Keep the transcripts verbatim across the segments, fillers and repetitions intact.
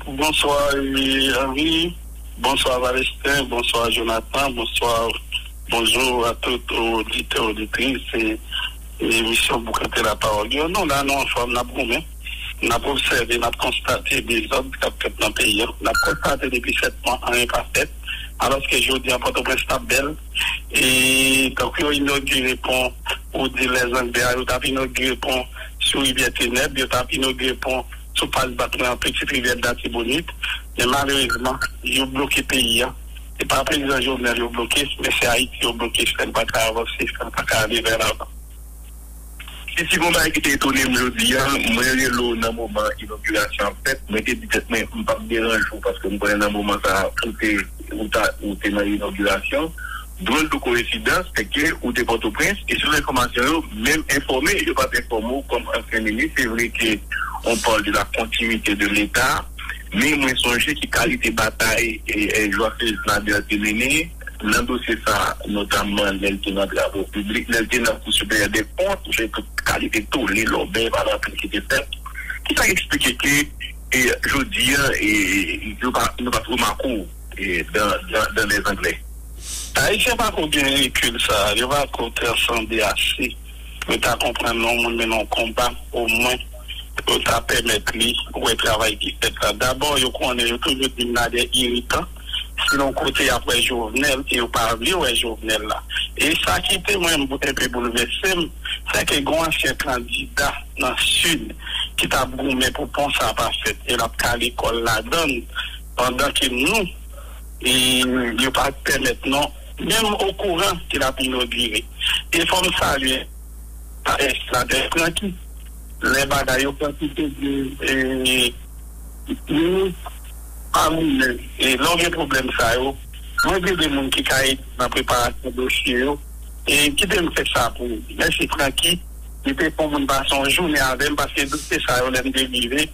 Bonswa, Henri. Bonswa, Valestin. Bonswa, Jonathan. Bonswa, bonjou a tout oditè, oditris. E emisyon Boukante Lapawòl yo. Nou la, nou anfòm, n ap goumen. N ap obsève, n ap konstate dezòd k ap fèt nan peyi a. N ap konstate depi sèt mwa, anyen pa fèt. Alòske jodi a, Pòtoprens t ap bèl. E tankou yo inogire pon, ou di Lèzanglè a, yo t ap inogire pon sou Rivyè Tenèb, yo t ap inogire pon sou Paz Bak nan Pitit Rivyè Latibonit. Men malerezman, yo bloke peyi a. Se pa prezidan Jovenel yo bloke, men se Ayiti yo bloke, fè l pa ka avanse, fè l pa ka ale vè lavan. Si, si gon bagay ki te etone m jodi a, mwen rele w nan moman inogirasyon ap fèt, mwen te di tèt mwen, m p ap deranje w paske m konnen nan moman sa a, ou te, ou ta, ou te nan inogirasyon. Drôle de coïncidence, se ke ou te Pòtoprens, e sou enfòmasyon yo, menm enfòme, yo pa t enfòme w kòm ansyen minis. Se vre ke on parle de la continuité de l'État, men mwen sonje ki kalite batay e, e Jocelyn Nader te mennen nan dosye sa, notamman lè l te nan travo piblik, lè l te nan Kou Siperyè dè Kont, se tout kalite tole, lòbèy, pa anpil ki te fèt. Ki sa k eksplike ke, e, jodi a, e, yo pa, nou pa t remake w, e, dan, dan, dan Lèzanglè? Ayisyen pa ko gen rekil sa, yo pa ko transande ase pou yo ta konprann lè yon moun mennen yon konba, omwen pou yo ta pèmèt li wè travay ki fèt la. Dabò, yo konnen, yo toujou di m Nader iritan. Si nan yon kote y ap wè Jovenel, e yo pa vle wè Jovenel la. E sa ki te mwen enpe boulvèse m, se ke gen yon ansyen kandida nan Sid ki t ap goumen pou pon sa pa fèt, e l ap kale kò l ladan l, pandan ke nou, e yo pa pèmèt non, menm okouran ke l ap inogire. E fò m salye pa èks la de Francky. Lè bagay yo, Francky te di, e, yo pa goumen. E lè w gen pwoblèm sa yo, mwen vle de moun ki ka ede nan preparasyon dosye yo. E kite m fè sa pou ou. Mèsi Francky, li te fè yon moun pase yon jounen avè m, paske dosye sa yo, lè m delivre,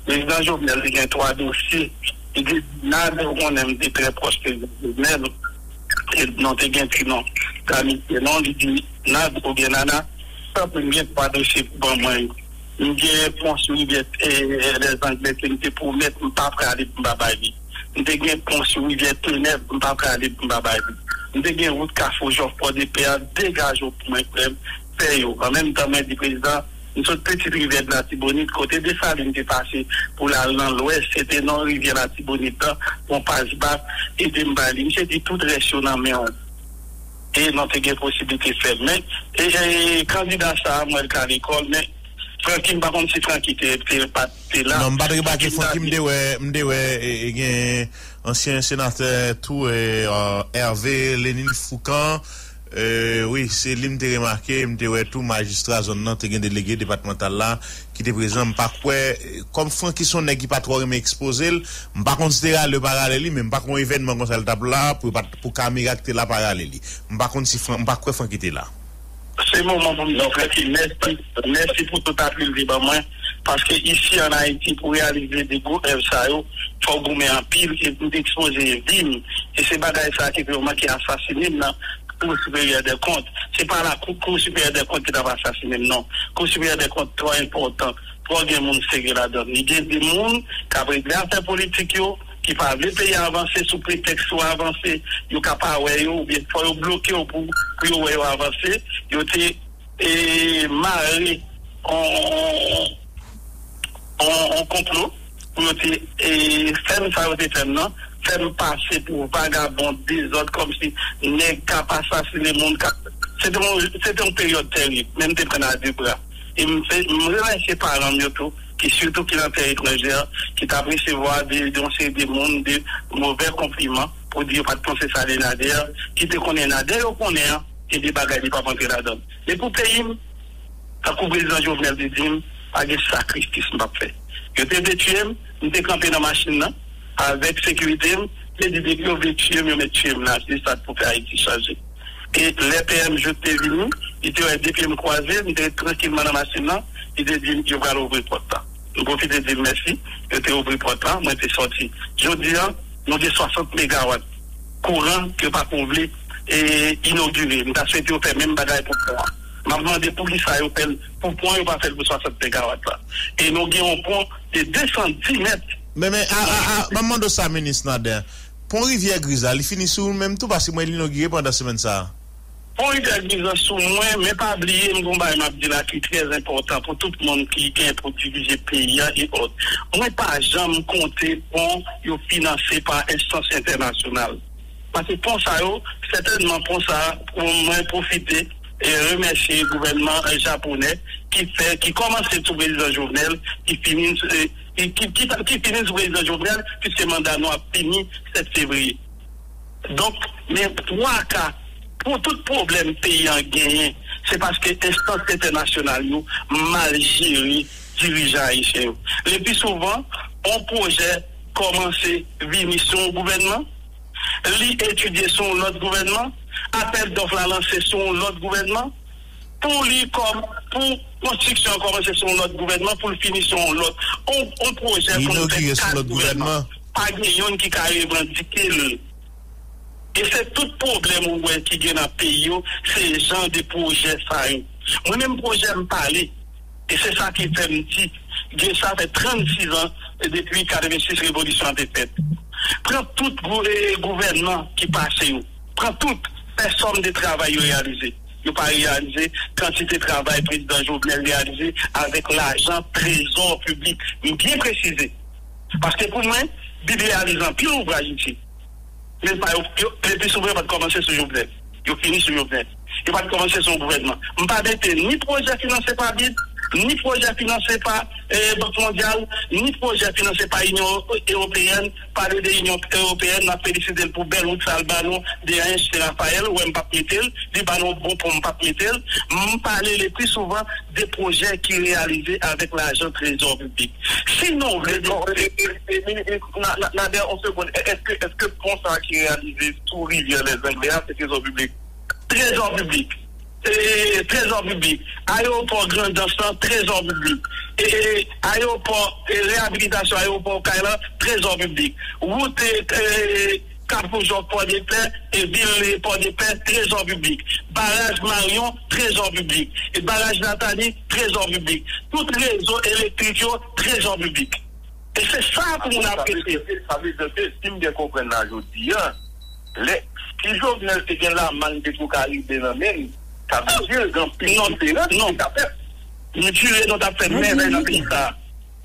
Prezidan Jovenel te gen twa dosye. Li te di, Nader, ou konnen m te trè pwòch Prezidan Jovenel. E nou te gen ti non, Danite non, li di, Nader oubyen Nana, tanpri, m gen twa dosye pou ban mwen yo. M gen pon sou rivyè, e, Lèzanglè ke m te pwomèt m pa prale pou m pa bay li. M te gen pon sou rivyè Tenèb, m pa prale pou m pa bay li. M te gen wout Kafou Jòf Pòdepè a, degaje w pou mwen, frè m, fè yo. An menm tan, mwen di prezidan, m sot Pitit Rivyè Latibonit, kote Desalin te pase pou l al nan Lwès, se te nan Rivyè Latibonit lan, pon Paz Bak, ede m bay li. Misye di tout rès yo nan men w. E nou te gen posiblite fè l. Men, e, e, kandida sa a, mwen l ka lekòl, men Francky, m pa konn si Francky te, te, pa t te la. Non, m pa t remake Francky, m te wè, m te wè, e, e, gen ansyen senatè tou, e, e, Hervé Lénine Fourcand, e, wi, se li m te remake, m te wè tou majistra zòn nan, te gen delege depatmantal la ki te prezan. M pa kwè, e, kòm Francky se yon nèg ki pa twò renmen ekspoze l, m pa konn si te rale yo pa rale li, men m pa kwè yon evènman konsa l t ap la pou, pou kamera ki te la pa rale li. M pa konn si Fran-, m pa kwè Francky te la. Se moman pou m di Francky mèsi, mèsi pou tout apui l te ban mwen, paske isi ann Ayiti, pou reyalize de gwo èv sa yo, fò w goumen anpil, e m te ekspoze vi m. E se bagay sa ki fè yo manke asasinen m nan Kou Siperyè dè Kont. Se pa la Kou, Kou Siperyè dè Kont ki t ap asasinen m, non. Kou Siperyè dè Kont twò enpòtan, twò gen moun serye ladan l. Li gen de moun k ap regle afè politik yo, ki pa vle peyi a avanse sou pretèks yo avanse, yo ka pa wè yo, oubyen fò yo bloke yo pou, pou yo wè yo avanse. Yo te, e, mare on, on, on konplo pou yo te, e, fè m sa yo te fè m nan, fè m pase pou vagabon, dezòd, kòmsi nèg k ap asasinen moun, k ap, se te yon, se te yon peryòd tèrib, men m te pran l a de bra. E m fè, m remèsye paran m yo tou, ki sitou ki nan tè etranjè, ki t ap resevwa de, de yon seri de moun de movè konpliman pou di yo pa t panse sa de Nader, ki te konnen Nader yo konnen an, gen de bagay li p ap antre ladan l. Men pou peyi m, tankou prezidan Jovenel te di m, pa gen sakrifis m p ap fè. Yo te vle tiye m, m te kanpe nan machin nan, avèk sekirite m, te di depi yo vle tiye m, yo mèt tiye m la, se sa k pou fè Ayiti chanje. E lè P M Jouthe te vini, li te wè de pye m kwaze, m te ret trankilman nan machin nan, li te di m yo pral ouvri pòt la. M pwofite di l mèsi, yo te ouvri pòt la, mwen te sòti. Jodi a, nou gen swasant megawat kouran ke yo pako vle, e, inogire. M ta swete yo fè menm bagay pou pon an. M ap mande poukisa yo fè l pou pon an, yo pa fè l pou swasant megawat la. E nou gen yon pon de de san dis mèt Men, men, a, a, a, ban m mande w sa, Minis Nader. Pon Rivyè Griz la, li fini sou ou menm tou, paske mwen li inogire pandan semèn sa a. Pon Rivyè Griz la sou mwen, men pa bliye, m gon bagay m ap di la ki trè enpòtan pou tout moun ki gen pou dirije peyi a e òt. Mwen pa janm konte pon yo finanse pa enstans entènasyonal. Paske pon sa yo, sètènman pon sa, pou mwen pwofite e remèsye gouvènman, e, japonè ki fè, ki kòmanse sou prezidan Jovenel, ki fini, e, ki, ki, ki, ki fini sou prezidan Jovenel, piske manda nou ap fini sèt fevriye. Donk, men twa ka pou tout pwoblèm peyi a genyen, se paske enstans entènasyonal yo mal jere dirijan ayisyen yo. Le pi souvan, yon pwojè kòmanse vini sou yon gouvènman, li etidye sou yon lòt gouvènman, apèl dòf la lanse sou yon lòt gouvènman, pou li kòm, pou konstriksyon an kòmanse sou yon lòt gouvènman, pou l fini sou yon lòt. On, on pwojè pou nou fè kat gouvènman, pa gen youn ki ka revandike l. E se tout pwoblèm ou wè ki gen nan peyi yo, se jan de pwojè sa yo. Mwen menm pwojè m pale, e se sa ki fè m di, gen sa fè trannsis an depi katrevensis revolisyon an te fèt. Pran tout gou-, e, gouvènman ki pase yo. Pran tout, pèsòn de travay yo reyalize. Yo pa reyalize kantite travay prezidan Jovenel reyalize avèk lajan trezò piblik. M byen presize. Paske pou mwen, Bib reyalize anpil ouvraj isit. Men pa yo, yo, le pi souvan yo pa t kòmanse sou Jovenel. Yo fini sou Jovenel. Yo pa t kòmanse sou yon gouvènman. M pa mete ni pwojè finanse pa Bib, ni pwojè finanse pa, e, Bank Mondyal, ni pwojè finanse pa Inyon Ewopeyèn. Pale de Inyon Ewopeyèn, m ap felisite l pou bèl wout sa l ba nou de Anse Raphaël, ou wè m p ap mete l, li ba nou bon pon, m p ap mete l. M pale le pi souvan de pwojè ki reyalize avèk lajan trezò piblik. Si nou vle... Non, e, e, e, e, Nader, yon segonn. Èske, èske pon sa ki reyalize sou rivyè Lèzanglè a, se trezò piblik? Trezò piblik. E, trezò piblik. Ayewopò Grandans lan, trezò piblik. E, e, ayewopò, e, reyabilitasyon ayewopò Okay lan, trezò piblik. Wout, e, e, Kafou Jòf, Pòdepè, e vil, e, Pòdepè, trezò piblik. Baraj Maryon, trezò piblik. E baraj Natali, trezò piblik. Tout rezo elektrik yo, trezò piblik. E se sa pou moun apresye. Sa vle di ke, si m byen konprann la jodi a, lè, si Jovenel te gen lamann Petwokaribe nan men l, sa vle di gen anpil diferans ki ta fèt. Nou jire nou t ap fè mèvèy nan peyi sa a.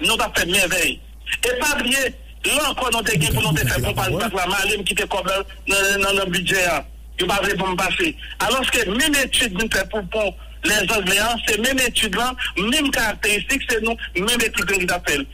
Nou t ap fè mèvèy. E pa bliye, la ankò nou te gen pou nou te fè konpay bak la, m ale m kite kòb la nan, nan, nan bidjè a. Yo pa vle pou m pase. Alòske menm etid nou fè pou pon Lèzanglè an, se menm etid lan, menm karakteristik, se nou, menm ekip lan ki t ap fè l.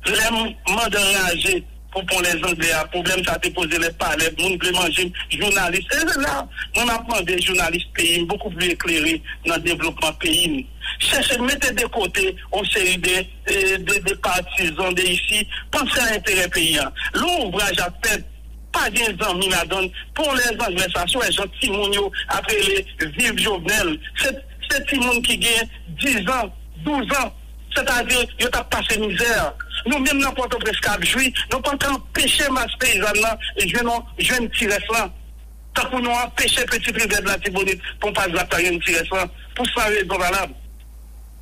Lè m-, mande anraje pou pon Lèzanglè a, pwoblèm sa te poze lè palè, moun vle manje m, jounalis. E se la, mwen m ap mande jounalis peyi m, beaucoup plus éclairé nan devlopman peyi m. Chèche mete de kote yon seri de, de, de, de patizan de isi, panse a enterè peyi a. Lè yon ouvraj ap fèt, pa gen zanmi ladan l. Pon Lèzanglè sa, si w wè jan timoun yo ap rele Viv Jovenel, se, se timoun ki gen diz an, douz an. Sètadi, yo t ap pase mizè. Nou menm nan Pòtoprens k ap jwi, nou pa ka anpeche mas peyizàn nan jwenn, jwenn ti rès lan. Tankou nou anpeche Petite Rivière de l'Artibonite, Ponpaj Bak la jwenn ti rès lan, pou san rezon valab.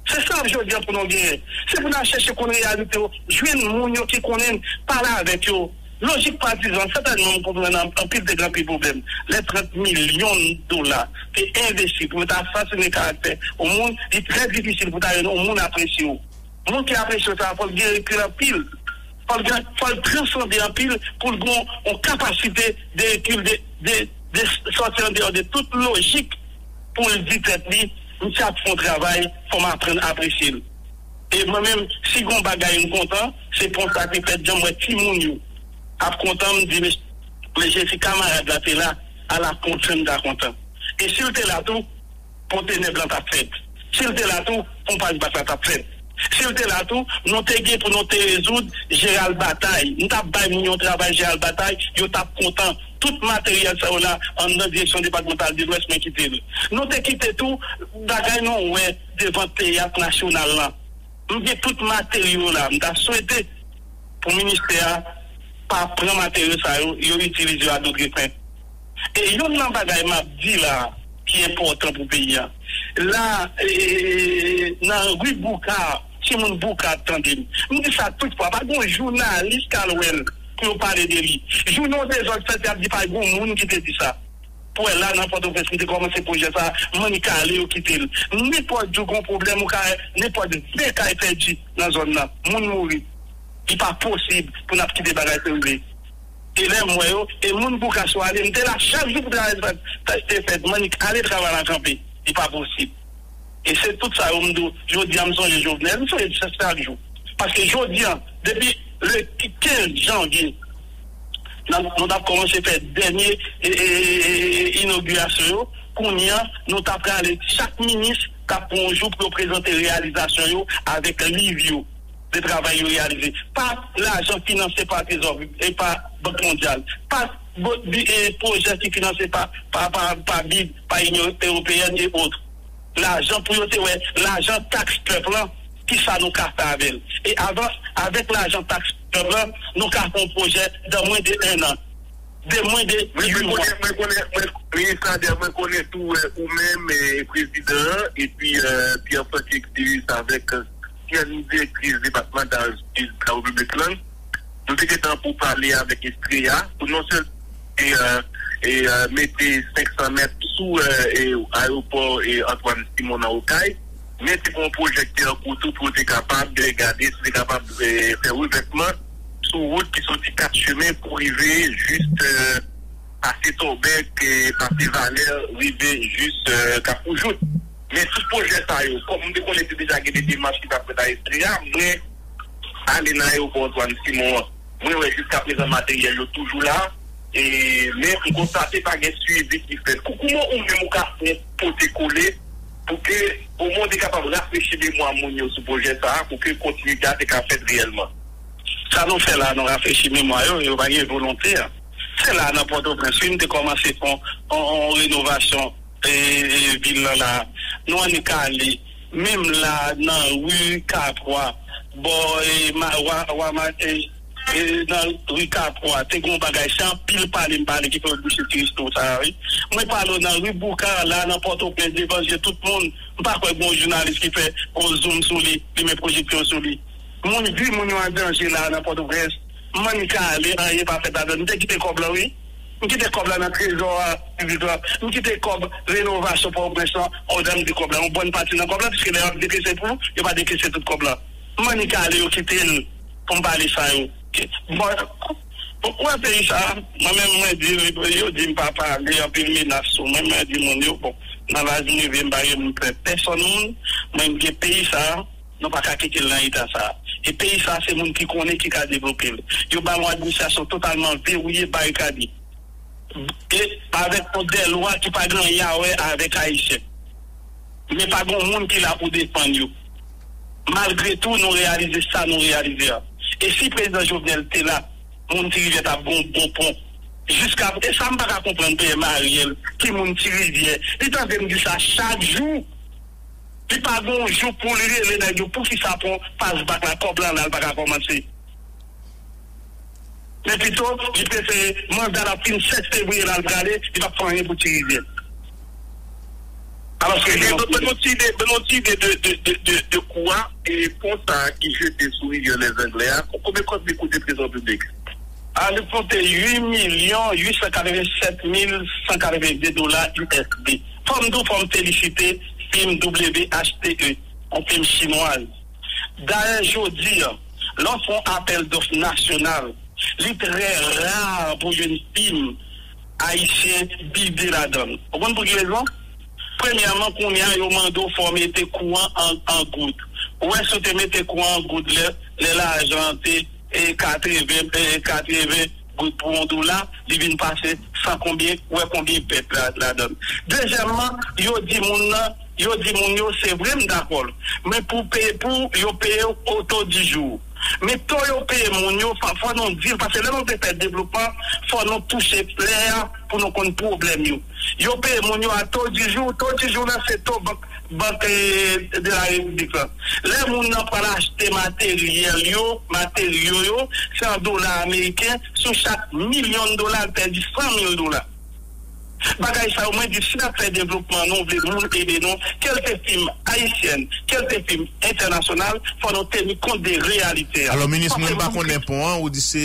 Se sa jodi a pou nou genyen. Se pou n al chèche konn reyalite yo, jwenn moun yo ki konnen, pale avèk yo. Lojik patizan, sètènman, m konprann an-, anpil te gen anpil pwoblèm. Lè trant milyon dola te envesti pou yo ta asasinen karaktè yon moun, li trè difisil pou ta jwenn yon moun apresye w. Moun ki apresye w sa, fò l gen rekil anpil. Fò l gen, fò l transande anpil pou l gen yon kapasite de rekil, de, de, de sòti andeyò de tout lojik pou l di tèt li, misye ap fè yon travay, fò m aprann apresye l. E mwen menm, si gon bagay m kontan, se pon sa ki fèt, jan m wè timoun yo ap kontan, m di, mesye, si kamarad la te la, ala kontan m ta kontan. E si l te la tou, pon Tenèb lan t ap fèt. Si l te la tou, Ponpaj Bak la t ap fèt. Si l te la tou, nou te gen pou nou te rezoud Jeral Batay. Nou t ap bay moun yo travay Jeral Batay, yo t ap kontan. Tout materyèl sa yo la, anndan Direksyon Depatmantal de Lwès, mwen kite l. Nou te kite tou, bagay nou wè devan Teyat Nasyonal lan. M gen tout materyo la. M ta swete pou ministè a pa pran materyo sa yo, yo itilize yo a dotre fen. E youn nan bagay m ap di la ki enpòtan pou peyi a. La, e, nan ri Bouka, Timoun Bouka ap tande m. M di sa tout fwa, pa gen yon jounalis k al wè l pou yo pale de li. Jounen yon dezòd fèt, y ap di pa gen yon moun ki te di sa. Pou wè la nan Pòtoprens, m te kòmanse pwojè sa, m annik ale yo kite l. Nenpòt jou gen yon pwoblèm, ou ka wè nenpòt ven kay pèdi nan zòn nan. Moun mouri. Li pa posib pou n ap kite bagay sa rive. E lè m wè yo, e moun Bouka sou ale, m te la chak jou pou travay sa te fèt, m annik ale travay la kanpe. Li pa posib. E se tout sa yo m di w, jodi a m sonje Jovenel, m sonje sa chak jou. Paske jodi a, depi le kenz janvye, nan, nou t ap kòmanse fè dènye e, e, e, e, inogirasyon yo, kounye a, nou t ap prale, chak minis t ap pran yon jou pou yo prezante reyalizasyon yo avèk liv yo de travay yo reyalize. Pa lajan finanse pa trezò, e pa Bank Mondyal. Pa bo- bi- e pwojè ki finanse pa, pa, pa, pa bid, pa Inyon Ewopeyèn e otre. Lajan pou yo te wè, lajan taks pèp lan, ki sa nou ka fè avè l. E avan, avèk lajan taks pèp lan, nou ka fè yon pwojè dan mwen de en an, de mwen de Mwen, mwen uit mwa. Konnen, mwen konnen, mwen, Minis Nader, mwen konnen tou, eh, ou menm, eh, prezidan an, epi, eh, Pierre Franck Exilus avèk, eh, ansyen direktris depatmantal de travay piblik lan. Nou te gentan pou pale avèk Estrella, pou non sèl e, eh, e, eh, mete senk san mèt sou, eh, e, ayewopò, e, Antoine Simon nan Okay, men te gen yon pwojè ki te an kou tou pou yo te kapab, eh, gade si te kapab, eh, fè revètman sou wout ki soti Kat Chemen pou rive jis, eh, pase Tòbèk, eh, pase Valè, rive jis, eh, Kafou Jout. Men tout pwojè sa yo, kòm m te konnen te deja gen de demach ki t ap fèt a Estrella, mwen ale nan ayewopò Antoine Simon an. Mwen wè jiskaprezan materyèl yo toujou la, e, men m konstate pa gen swivi ki fèt. Kou- kouman ou menm ou ka fè yon pote kole pou ke omwen te kapab rafrechi memwa moun yo sou pwojè sa a, pou ke kontinite a te ka fèt reyèlman? Sa nou fè la, nou rafrechi memwa yo, yo pa gen volonte a. Se la nan Pòtoprens, wi, m te kòmanse fè yon, yon, yon renovasyon e, e, vil lan la. Nou annik ale, menm la nan ri Kapwa, bò, e, ma- wa- wa- ma- e, e, nan ri Kapwa, te gen yon bagay, se anpil pale m pale ki fè yo bouche ti resto sa a, wi. Mwen pale w nan ri Bouka la, nan Pòtoprens, devan je tout moun. M pa kwè gen yon jounalis ki fè yon zoom sou li, li met pwojektè sou li. Moun, vi moun yo an danje la nan Pòtoprens. M annik ale, anyen pa fèt ladan l. M te kite kòb la, wi. M kite kòb la nan trezò a, piblik la. M kite kòb renovasyon Pòtoprens lan, o, jan m di kòb la, yon bòn pati nan kòb la, piske lè y ap dekese pou, yo pa dekese tout kòb la. M annik ale, yo kite l pou m pale sa yo. Bon, bon, ou wè peyi sa, mwen menm, mwen di, yo di m pa pale, anpil menas sou mwen, mwen di moun yo, bon, nan laj m rive, m pa gen m pè pèsonn moun, mwen m gen peyi sa, nou pa ka kite l nan eta sa. E peyi sa, se moun ki konnen ki ka devlope l. Yo ba yon administrasyon totalman verouye, barikade. E avèk yon dèlwa ki pa gen anyen a wè avèk Ayisyen. Men pa gen moun ki la pou defann yo. Malgre tou, nou reyalize sa nou reyalize a. E si prezidan Jovenel te la, moun Ti Rivyè t ap gen yon bon pon. Jiska, e sa m pa ka konprann P M Ariel, ki moun Ti Rivyè. Li tande m di sa chak jou. Li pa gen yon jou pou li rele nèg yo, poukisa pon fastback la, kòb lan la, l pa ka kòmanse. Men pito, li prefere manda l ap fin sèt fevriye la, l prale, li p ap fè anyen pou Ti Rivyè. Alòske Ebyen, ban, ban nou ti ide, ban nou ti ide de, de, de, de, de kou a, e pon sa a ki jete sou rivyè Lèzanglè a, konbyen kòb li koute trezò piblik? A, li koute uit milyon uit san katreven sèt mil san katreven de dola U S D. Fò m di w, fò m felisite firm W H T E, yon firm chinwaz. Dayè, jodi a, lè w fè yon apèl dòf nasyonal, li trè ra pou jwenn firm ayisyen bide ladan l. Ou konn pou ki rezon? Premyèman, kounye a, yo mande w fò w mete kouran an, an goud. Ou wè, si w te mete kouran an goud lè, lè lajan an te, e, katreven, e, katreven goud pou yon dola, li vin pase san konbyen, ou wè konbyen pèt la, ladan l. Dezyèmman, yo di moun nan, yo di moun yo, se vre, m dakò l. Men pou peye, pou yo peye w o taux du jour. Men to yo peye moun yo, fò, fò nou di l, paske lè nou te fè devlopman, fò nou touche lè a pou nou konn pwoblèm yo. Yo peye moun yo a taux du jour, taux du jour la se to bank, bank, eh, de la repiblik la. Lè moun nan pral achte materyèl yo, materyo yo, se an dola ameriken, sou chak milyon dola, l pèdi san mil dola. Bagay sa yo, mwen di, si n ap fè devlopman, nou vle moun ede nou, ke l te fim ayisyèn, ke l te fim entènasyonal, fò nou teni kont de reyalite a. Alò, minis, mwen pa konnen pon an, ou di se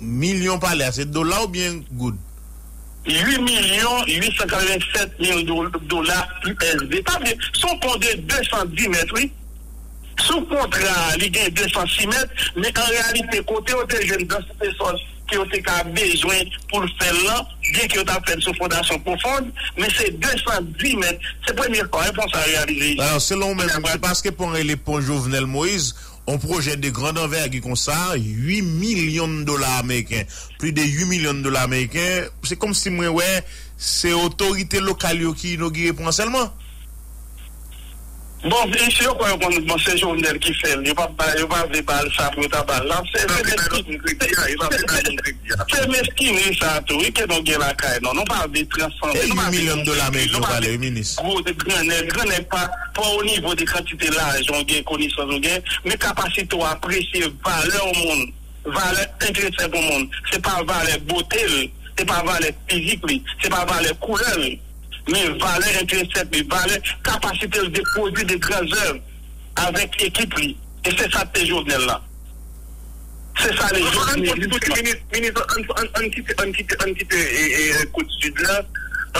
milyon pale a, se dola oubyen goud? Uit milyon uit san katrevennsèt mil do- dola U S D. Sa vle di, se yon pon de de san dis mèt, wi. Sou kontra a, li gen de san sis mèt, men an reyalite, kote yo te jwenn dansite sòl ke yo te ka bezwen pou l fè l lan, byen ke yo t ap fè l sou fondasyon pwofon, men se de san dis mèt. Se premye fwa, wi, pon sa reyalize isit. Alò, selon ou menm, se paske pon rele pon Jovenel Moïse, yon pwojè de grande envergure konsa, uit milyon dola ameriken, plis de uit milyon dola ameriken, se kòmsi mwen wè se otorite lokal yo ki inogire pon an sèlman. Bon, si yo kwè yo konn, bon, se Jovenel ki fè l, yo pa ba, yo pa vle ba l sa pou yo ta ba l la. Se, se meskine, se, se, se, se meskine sa tou, wi, ke nou gen lakay nou. Nou pa vle transande, nou pa vle yon milyon dola ameriken, nou pa vle gwo grannèg, grannèg pa, pa o nivo de kantite lajan w gen, konesans w gen, men kapasite w apresye valè yon moun, valè entresèk yon moun. Se pa valè bote l, se pa valè fizik li, se pa valè koulè l. Men valè entresèk li, valè kapasite l de pwodui de gran zèv avèk ekip li. E se sa k te Jovenel la. Se sa le Jovenel. Minis, minis, ann kite, ann kite, ann kite kout sid la,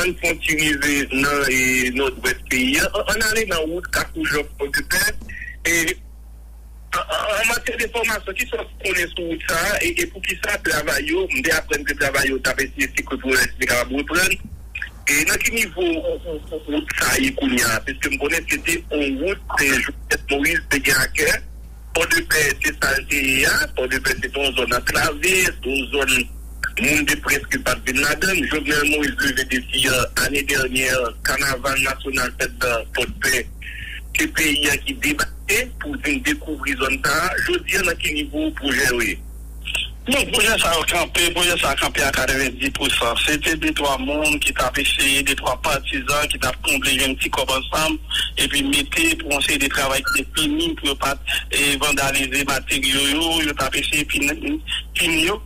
ann fè yon ti rive nan nòdwès peyi a, ann ale nan wout Kafou Jòf Pòdepè. E An, an, an matyè de fòmasyon, kisa w konnen sou wout sa a, e, e poukisa travay yo, m te aprann ke travay yo t ap eseye sekwe pou yo, eseye kapab reprann. E nan ki nivo ou, ou, ou, wout sa a ye kounye a? Piske m konnen se te yon wout, e, Jovenel Moïse te gen a kè. Pòdepè, se sa l te ye a. Pòdepè, se te yon zòn anklave, se te yon zòn moun te prèske pa t vin ladan l. Jovenel Moïse leve defi an, ane dènyè, kanaval nasyonal fèt nan Pòdepè. Se peyi a ki debake pou vin dekouvri zòn sa a. Jodi a, nan ki nivo pwojè yo ye? Bon, pwojè sa yo kanpe, pwojè sa a kanpe a katrevenndis pousan. Se te de twa moun ki t ap eseye, de twa patizan ki t ap konble, jwenn ti kòb ansanm, epi mete pou yon seri de travay ki te fini, pou yo pa t, e, vandalize materyo yo, yo t ap eseye pini, pini yo.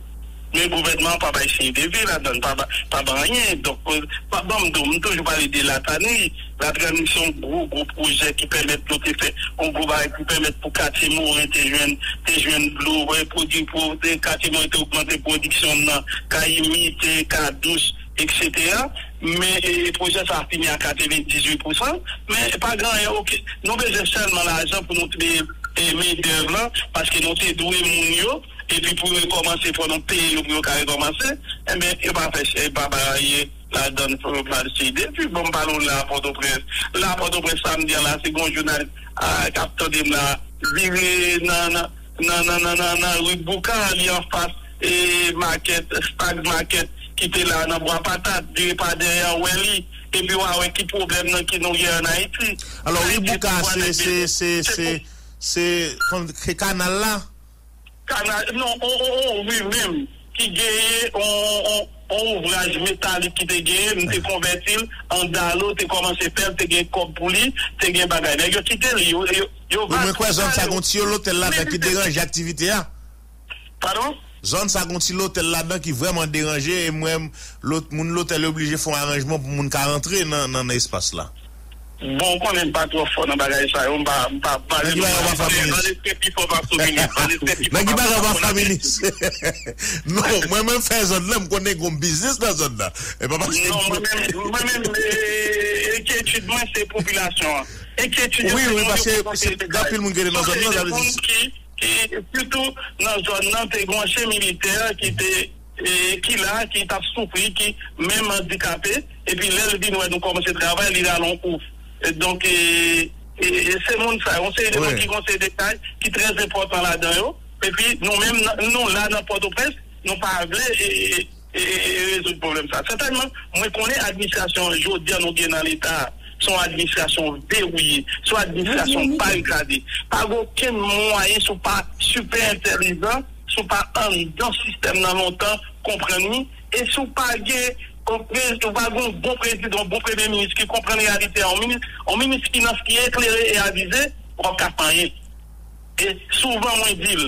Men gouvènman an pa bay siy de vi ladan l, pa ba, pa bay anyen. Donk, pa, ban m di w, m toujou pale de Latani. Latani se yon gwo, gwo pwojè ki pèmèt nou te fè yon gwo bagay ki pèmèt pou katye Moren te jwenn, te jwenn dlo, wè, pwodui pou, te, katye Moren te ogmante pwodiksyon nan, kay imid, kay dous, etsetera. Men, e, pwojè sa a fini a katrevendizuit pousan, men pa gen anyen, oke. Nou bezwen sèlman lajan pou nou te, e, mendèv lan, paske nou te dwe moun yo, epi pou yo rekòmanse, fò nou peye yo pou yo ka rekòmanse, enben, yo pa fè, yo pa bay anyen ladan l pou yo pral sede. Epi, bon, m pale w la, Pòtoprens. La, Pòtoprens, samdi an la, se gen yon jounalis, a, k ap tande m la, vire nan, nan, nan ri Bouka, li anfas, e, makèt, Stag Market, ki te la nan Bwa Patat, vire pa dèyè, wè li, epi w a wè ki pwoblèm nan ki nou ye ann Ayiti. Alò, ri Bouka, se, se, se, se, se, se kanal la? Kanal, non, on, on, on ri menm ki genyen on, on, on ouvraj metalik ki te genyen, m te konvèti l an dalo, te kòmanse fè l, te gen kòb pou li, te gen bagay. Nèg yo kite l, yo, yo, yo va tou kale. Wi, mwen kwè zòn sa gon ti lotèl ladan ki deranje aktivite a. Padon? Zòn sa gon ti lotèl ladan ki vrèman deranje, e mwen, lòt moun lotèl yo oblije fè yon aranjman pou moun ka rantre nan, nan, nan espas la. Bon, ou konnen m pa twò fò nan bagay sa yo, m pa, m pa, m pa. Nan ki bagay ou pa fè minis? An espre pi fò pase w minis. An espre pi fò pase w minis. Nan ki bagay ou pa fè minis? Non, mwen menm fè zòn nan, m konnen gon biznis nan zòn nan. E pa paske. Non, mwen menm, mwen menm, e, enkyetid mwen se popilasyon an. Enkyetid yo se moun yo ki konstwi kay. Wi, wi, paske gen anpil moun ki rete nan zòn nan, sa vle di. Ki, ki, sitou nan zòn nan, te gen yon ansyen militè ki te, e, ki la, ki t ap soufri, ki menm andikape, epi lè l vin wè nou kòmanse travay, li rale yon ouf. E donk, e, e, e se moun sa yo, yon seri de moun ki gen yon seri de kay ki trè enpòtan ladan yo. Epi nou menm, nan, nou la nan Pòtoprens, nou pa vle, e, e, e, e, rezoud pwoblèm sa. Sètènman, mwen konnen administrasyon jodi a nou gen nan Leta a, se yon administrasyon verouye, se yon administrasyon barikade. Pa gen okenn mwayen, si w pa sipè entèlijan, si w pa anndan sistèm nan lontan, konprann li, e si w pa gen yon prez-, ou pa gen yon bon prezidan, yon bon premye minis ki konprann reyalite a, yon minis, yon minis finans ki eklere e avize, w ap ka fè anyen. E souvan mwen di l,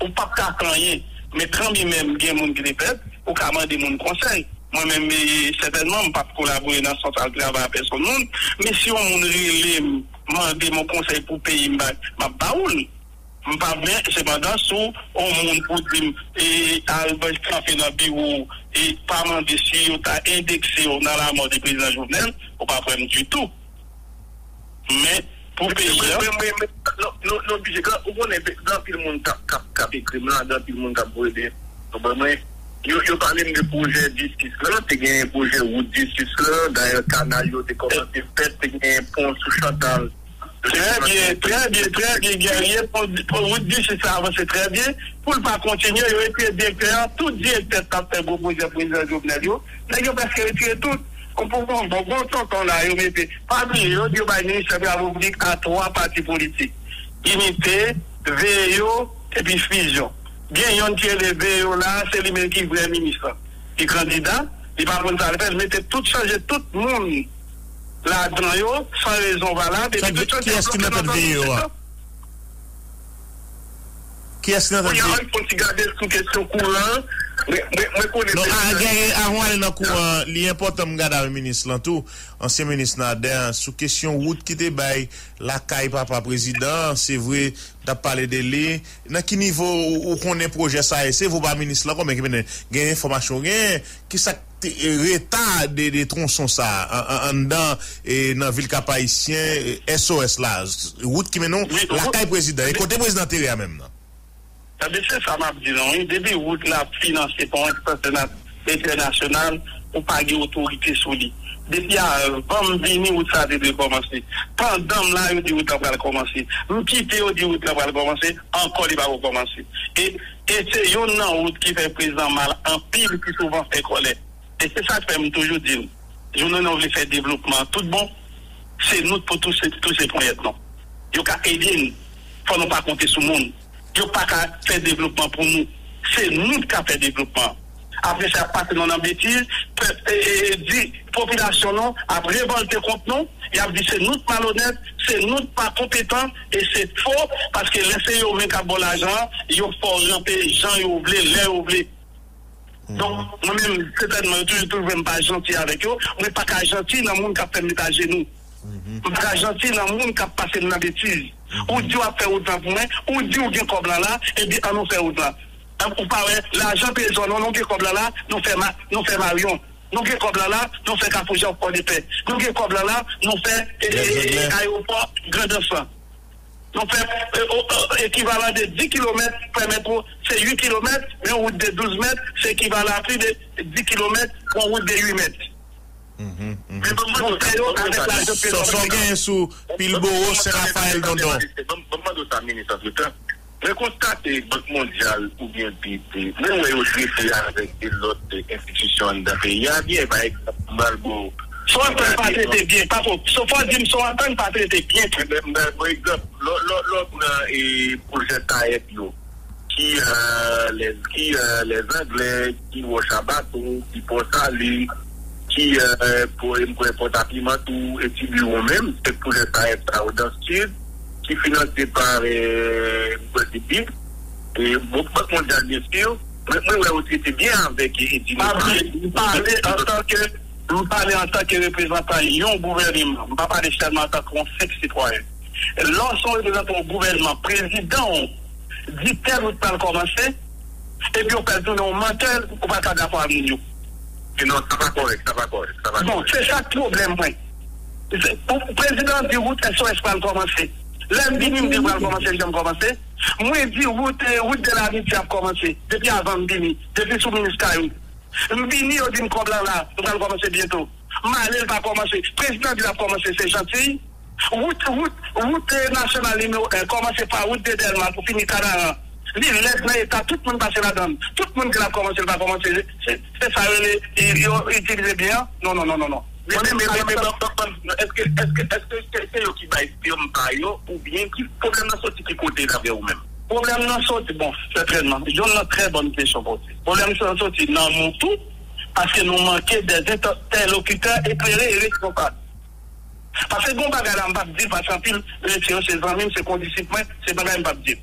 ou p ap ka fè anyen, men kanmenm gen moun ki te fè l, ou ka mande moun konsèy. Mwen menm, e, sètènman, m p ap kolabore nan sans al travay a pèsonn moun, men si yon moun rele m, mande m yon konsèy pou peyi m, m ap ba ou l. M pa, men, sepandan, si w yon moun pou di m, e, al kanpe nan biwo w, e pa mande si yo ta endekse w nan lamò de prezidan Jovenel, ou pa kwè m ditou. Men, pou peyi a. Mwen, mwen, mwen, mwen, non, non, non, oblije. Ou konnen, gen anpil moun k ap, k ap, k ap ekri m la, gen anpil moun k ap voye de. Bon, mwen, yo, yo pale m de pwojè jistis lan, te gen pwojè wout jistis lan, dayè kanal yo te kòmanse fèt, te gen pon sou Chantal. Trè byen, trè byen, trè byen, Guerrier. Pou, pou wout jistis la avanse trè byen. Pou l pa kontinye, yo retire direktè a. Tout direktè k t ap fè gwo pwojè prezidan Jovenel yo, nèg yo prèske retire tout. Pou bon, bon, bon tonton la, yo mete. Pa bliye, yo di yo bay ministè travo piblik a twa pati politik. Inite, Veyo, epi Fizyon. Gen yonn ki rele Veyo la, se li menm ki vrè minis lan. Li kandida, li pa konn sa l fè, l mete tout, chanje tout moun ladan yo, san rezon valab, epi tout yo deblòke nan zòn yo. Kiyès ki nan tèt peyi? Kounye a, ann fon ti gade sou kesyon kouran an. Mwen, mwen, mwen konnen non, a, gen, avan w ale nan kouran, li enpòtan m gade avè minis lan tou, ansyen minis Nader, sou kesyon wout ki te bay lakay papa prezidan an, se vre, n t ap pale de li. Nan ki nivo ou, ou konnen pwojè sa a ye? Se vre w pa minis lan, konbyen ki mennen? Gen enfòmasyon w genyen? Kisa k te, e, reta de, de twonson sa a, an, an, anndan, e, nan vil Kap Ayisyen, e, S O S la, wout ki mennen w lakay prezidan, e kote prezidan te ye a menm nan? Tande, se sa m ap di nou, wi. Depi wout la finanse pa yon enstans entènasyonal, ou pa gen otorite sou li. Depi avan m vini, wout sa te dwe kòmanse. Pandan m la, yo di wout la pral kòmanse. M kite, yo di wout la pral kòmanse. Ankò, li pako kòmanse. E, e se youn nan wout ki fè prezidan mal anpil, ki souvan fè kòlè. E se sa k fè m toujou di l, jounen nou vle fè devlopman tout bon, se nou k pou touse, touse ponyèt nou. Yo ka ede n, fò nou pa konte sou moun. Yo pa ka fè devlopman pou nou. Se nou k ka fè devlopman. Apre sa, y ap pase nou nan betiz, pèp, e, e, e, di popilasyon nou ap revòlte kont nou, y ap di se nou k malonèt, se nou k pa konpetan, e se fo, paske lè se yo menm k ap ba w lajan an, yo fè w ranpe jan yo vle, lè yo vle. Donk, mwen menm, sètènman, yo toujou twouve m pa janti avèk yo. Mwen pa ka janti nan moun k ap fè m met ajenou. M pa ka janti nan moun k ap pase m nan betiz. Ou di w ap fè wout lan pou mwen, ou di w gen kòb lan la, epi ann nou fè wout lan. Ou pa wè, lajan trezò nou, nou gen kòb lan la, nou fè ma-, nou fè Maryon. Nou gen kòb lan la, nou fè Kafou Jan Pòdepè. Nou gen kòb lan la, nou fè, e, e, e, ayewopò Grandans lan. Nou fè, e, o, o, ekivalan de dis kilomèt, pèmèt ou, se uit kilomèt, men yon wout de douz mèt, se ekivalan a plis de dis kilomèt pou yon wout de uit mèt. Nou fè yo avèk lajan trezò. Sa w genyen sou Pilbowo, Sen Rafayèl, Dondon? Ban m mande w sa, minis, antretan. Mwen konstate Bank Mondyal oubyen B I D, mwen wè yo trete avèk de lòt enstitisyon anndan peyi a byen, pa egzanp, m pral ba w. Son antann pa trete byen, pa fo. So, fò di m son antann pa trete byen tou. Ebyen, m ba w egzanp, lè, lè, lè w pran, e, pwojè SAEP yo, ki, e, lè, ki, e, Lèzanglè, ki Wòch a Bato, ki Pò Sale, ki, e, pou, m kwè Pòtapiman tou, e Tibiwon menm, se pwojè SAEP sa yo nan Sid, ki finanse pa, e, m kwè se B I D, e, Bank Mondyal, byen si, mwen, mwen wè yo trete byen avèk, e, Eddy Morin. M pale antanke, m pale antanke reprezantan yon gouvèneman. M pa pale sèlman antanke yon senp sitwayen. Lè w se yon reprezantan yon gouvèneman, prezidan w di tèl wout pral kòmanse, epi w fè l tounen yon mantè, ou pa ka dakò ak moun yo. E non, sa pa kòrèk, sa pa kòrèk, sa pa kòrèk. Bon, se sa k pwoblèm mwen. Se, pou prezidan di wout S O S pral kòmanse. Lè m vini, m di pral kòmanse, l janm kòmanse. Mwen di wout, e, wout de lamiti ap kòmanse. Depi avan m vini, depi sou minis Kayou. M vini, yo di m kòb lan la, l pral kòmanse byento. M ale, l pa kòmanse. Prezidan di l ap kòmanse, se jantiy. Wout, wout, wout, e, nasyonal nimewo en, kòmanse pa wout de Dèlma pou fini Kanaran. Li lèd nan eta, tout moun pase ladan l. Tout moun di l ap kòmanse, l pa kòmanse. Se, se sa yo rele, yo itilize byen an? Non, non, non, non, non. Men, men, men, men, men, men, men, èske, èske, èske se, se yo ki bay firm pa yo, oubyen ki pwoblèm nan soti ki kote, daprè ou menm? Pwoblèm nan soti, bon, sètènman, yon nan trè bòn kesyon poze. Pwoblèm nan soti nan nou tou, paske nou manke de entèlokitè eklere e responsab. Paske gon bagay la m p ap di l, paske anpil mesye yo se zanmi m, se kondisip mwen, se bagay m p ap di l.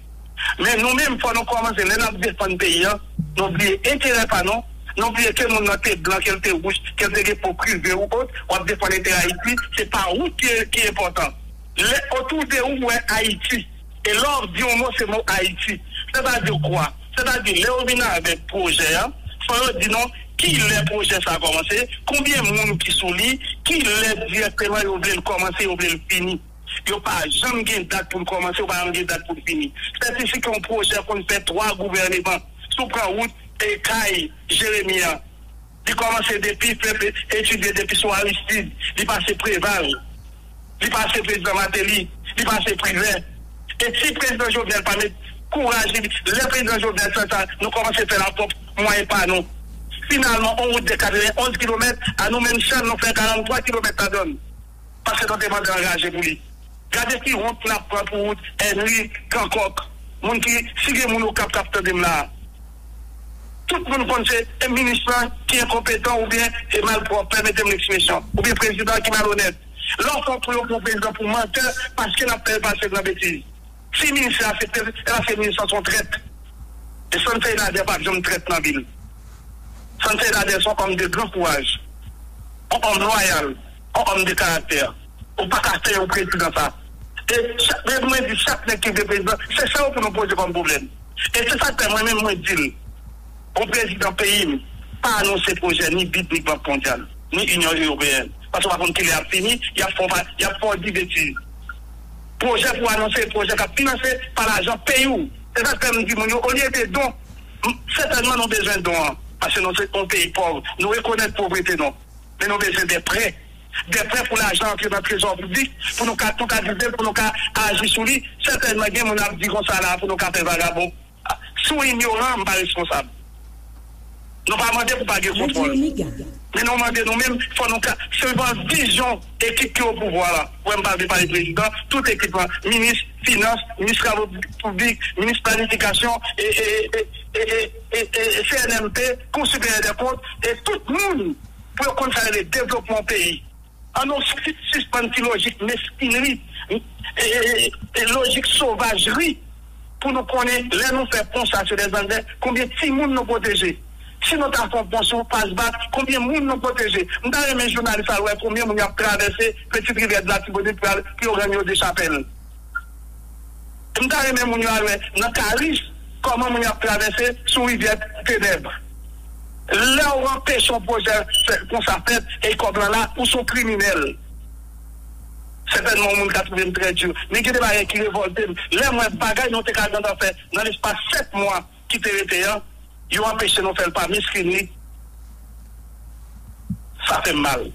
Men nou menm, fò nou kòmanse, lè n ap defann peyi a, nou bliye enterè pa nou, Nou bliye ke moun nan te blan, ke l te wouj, ke l te gen po krize ou ot, w ap defann enterè Ayiti, se pa ou ki, ki enpòtan. Lè otou de ou, w wè Ayiti. E lè w ap di yon mo, se mo Ayiti. Sètadi kwa? Sètadi, lè yo vin avèk pwojè a, fò yo di nou kilè pwojè sa a kòmanse, konbyen moun ki sou li, kilè dirèkteman yo vle l kòmanse, yo vle l fini. Yo pa janm gen dat pou l kòmanse, yo pa janm gen dat pou l fini. Sètifike yon pwojè konn fè twa gouvèneman. Si w pran wout e kay Jeremi an, li kòmanse depi, fè etidye depi sou Aristide, li pase Preval, li pase prezidan Martelly, li pase Privè. E si prezidan Jovenel pa met kouraj li, lè prezidan Jovenel fè sa, nou kòmanse fè l a pwòp mwayen pa nou. Finalman, yon wout de katrevenonz kilomèt, a nou menm sèl, nou fè karanntwa kilomèt ladan l. Paske nou te mande angaje pou li. Gade ki wout n ap pran pou wout Henry, Kankòk. Moun ki, si gen moun Okap k ap tande m la, tout moun konn se e minis lan ki enkonpetan oubyen e malpwòp, pèmete m ekspresyon, oubyen prezidan ki malonèt. Lè w fè yon pou yon prezidan pou mantè, paske n ap fè l pase nan betiz. Si minis la aksepte, e paske minis lan se yon trèt. E Sansey Nader p ap janm trèt nan vi l. Sansey Nader se yon òm de gran kouraj, yon òm lwayal, yon òm de karaktè. Ou pa ka fè yon prezidan sa. E chak, men mwen di, chak nèg ki vle prezidan, se sa yo pou nou poze kòm pwoblèm. E se sa k fè mwen menm mwen di l, yon prezidan peyi m pa anonse pwojè ni bid ni Bank Mondyal, ni Inyon Ewopeyèn. Paske w pa konn kilè y ap fini, y ap fè w pa, y ap fè w di betiz. Pwojè pou anonse, pwojè k ap finanse pa lajan peyi w. Se sa k fè m di moun yo, olye de don, m, sètènman nou bezwen don an. Paske nou se yon peyi pòv. Nou rekonèt povrete nou. Men nou bezwen de prè. De prè pou lajan antre nan trezò piblik, pou nou ka, nou ka dize l, pou nou ka aji sou li. Sètènman, gen moun ap di konsa la, pou nou ka fè vagabon. Si w inyoran, m pa responsab. Nou pa mande pou pa gen kontwòl. Men nou mande nou menm, fò nou ka, se yon vizyon ekip ki o pouvwa la. Wè, m pa vle pale prezidan, tout ekip la, minis finans, minis travo piblik, minis planifikasyon, e, e, e, e, e, e, e, C N M P, Kou Siperyè dè Kont, e tout moun pou yo konn sa rele devlopman peyi. Ann nou sis-, sispann ti lojik meskinri, e, e, e, e lojik sovajri pou nou konnen lè nou fè pon sa se dèzangre, konbyen timoun nou pwoteje. Si nou ta fè yon pon sou Pasbak, konbyen moun nou pwoteje? M ta renmen jounalis al wè konbyen moun y ap travèse Petite Rivière de l'Artibonite pou al, pou yo rann yo Dechapèl. M ta renmen moun yo al wè nan Karis kòman moun yo ap travèse sou rivyè Tenèb. Lè w anpeche yon pwojè fè, konsa fèt, e kòb lan la, ou se yon kriminèl. Sètènman, yon moun ka twouve m trè di. Men gen de bagay ki revòlte m. Lè m wè bagay nou te ka gentan fè nan lespas sèt mwa ki te rete an, yo anpeche nou fè l pa meskin li. Sa fè m mal.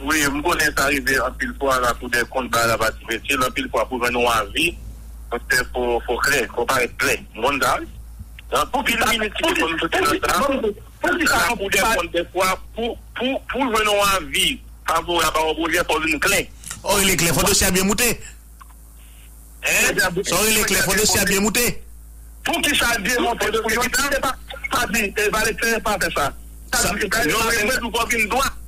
Wi, m konnen sa rive anpil fwa, Lakou dè Kont bay la pa difisil, anpil fwa pou jwenn yon avi, monchè, fò, fò klè, fò parèt klè. M konn sa, wi. Anpil minis ki te konn soti nan sa, Lakou dè Kont, dèfwa, pou, pou, pou jwenn yon avi favorab a yon pwojè, fò vin klè. O, rele klè, fò dosye a byen moute. Sa w rele klè, fò dosye a byen moute. Poukisa l byen moute pou yo? Se pa, pa di, e, Valekten pa fè sa. Sa, non, men mwen tou fò vin dwat.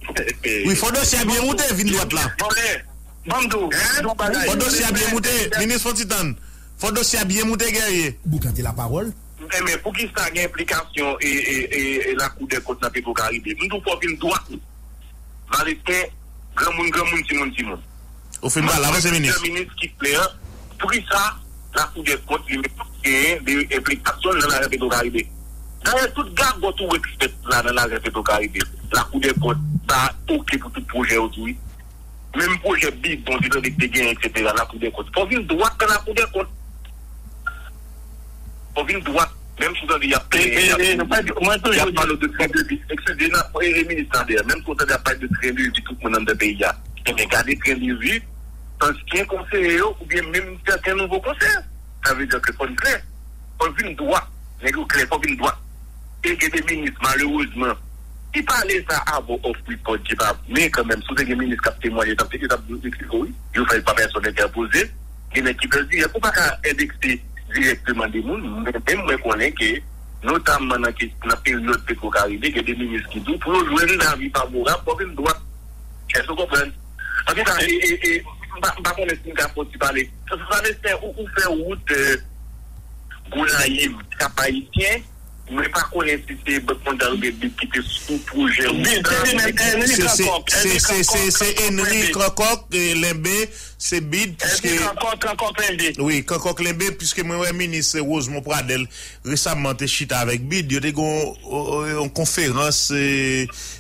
Wi, fò dosye a byen moute, vin dwat la. Bon, men, ban m di w, ban m di w yon bagay. Fò dosye a byen moute, minis, fò ti tann. Fò dosye a byen moute, Guerrier. Boukante lapawòl. Enben, poukisa gen enplikasyon e, e, e, e Lakou dè Kont nan Petwokaribe? M di w fò vin dwat. Valekten, granmoun, granmoun, timoun, timoun. Ou fin pale, avanse, minis. Minis ki klè, poukisa Lakou dè Kont li menm genyen de enplikasyon nan lafè Petwokaribe? Dayè, tout gagòt ou wè k fèt la nan lafè Petwokaribe, Lakou dè Kont pa oke pou tout pwojè yo tou, wi. Menm pwojè bidon, te tande k te genyen, etsetera, Lakou dè Kont. Fò vin dwat nan Lakou dè Kont. Fò vin dwat. Menm si w tande y ap plenyen, y ap, y ap pale de tren de vi. Eskize, n ap, e, e, minis Nader, menm si w tande y ap pale de tren de vi tout moun anndan peyi a. Enben, gade tren de vi ansyen konseye yo oubyen menm sèten nouvo konseye. Sa vle di ke fò n klè. Fò n vin dwat. Nèg yo klè, fò n vin dwat. E gen de minis, malerezman, ki pale sa avan w off record, ki pa, men kanmenm, si w te gen minis k ap temwaye, t ap, yo t ap eksplike w, wi. Yo fè l pa pèsòn entèpoze. Gen nèg ki fè l dirèk. Ou pa ka endekse dirèkteman de moun. Men, men mwen konnen ke, notamman nan ke, nan peryòd Petwokaribe, gen de minis ki di w, pou yo jwenn lavi favorab, fò vin dwat. Èske w konprann? Antouka, e, e, e, m pa, m pa konnen si m ka fè w ti pale. Sa, sa, sa, ou, ou fè wout, e, Gonayiv, Kap Ayisyen, Mwen pa konnen si se Bank Mondyal oubyen bid ki te sou pwojè wout sa. Bid, se li menm, Henry Crankok, Henry Crankok, Crankok Lembe. Se bid, piske Henry Crankok, Crankok Lembe. Wi, Crankok Lembe, piske mwen wè minis Rosemond Pradel resaman te chita avèk bid. Yo te gen yon, yon konferans,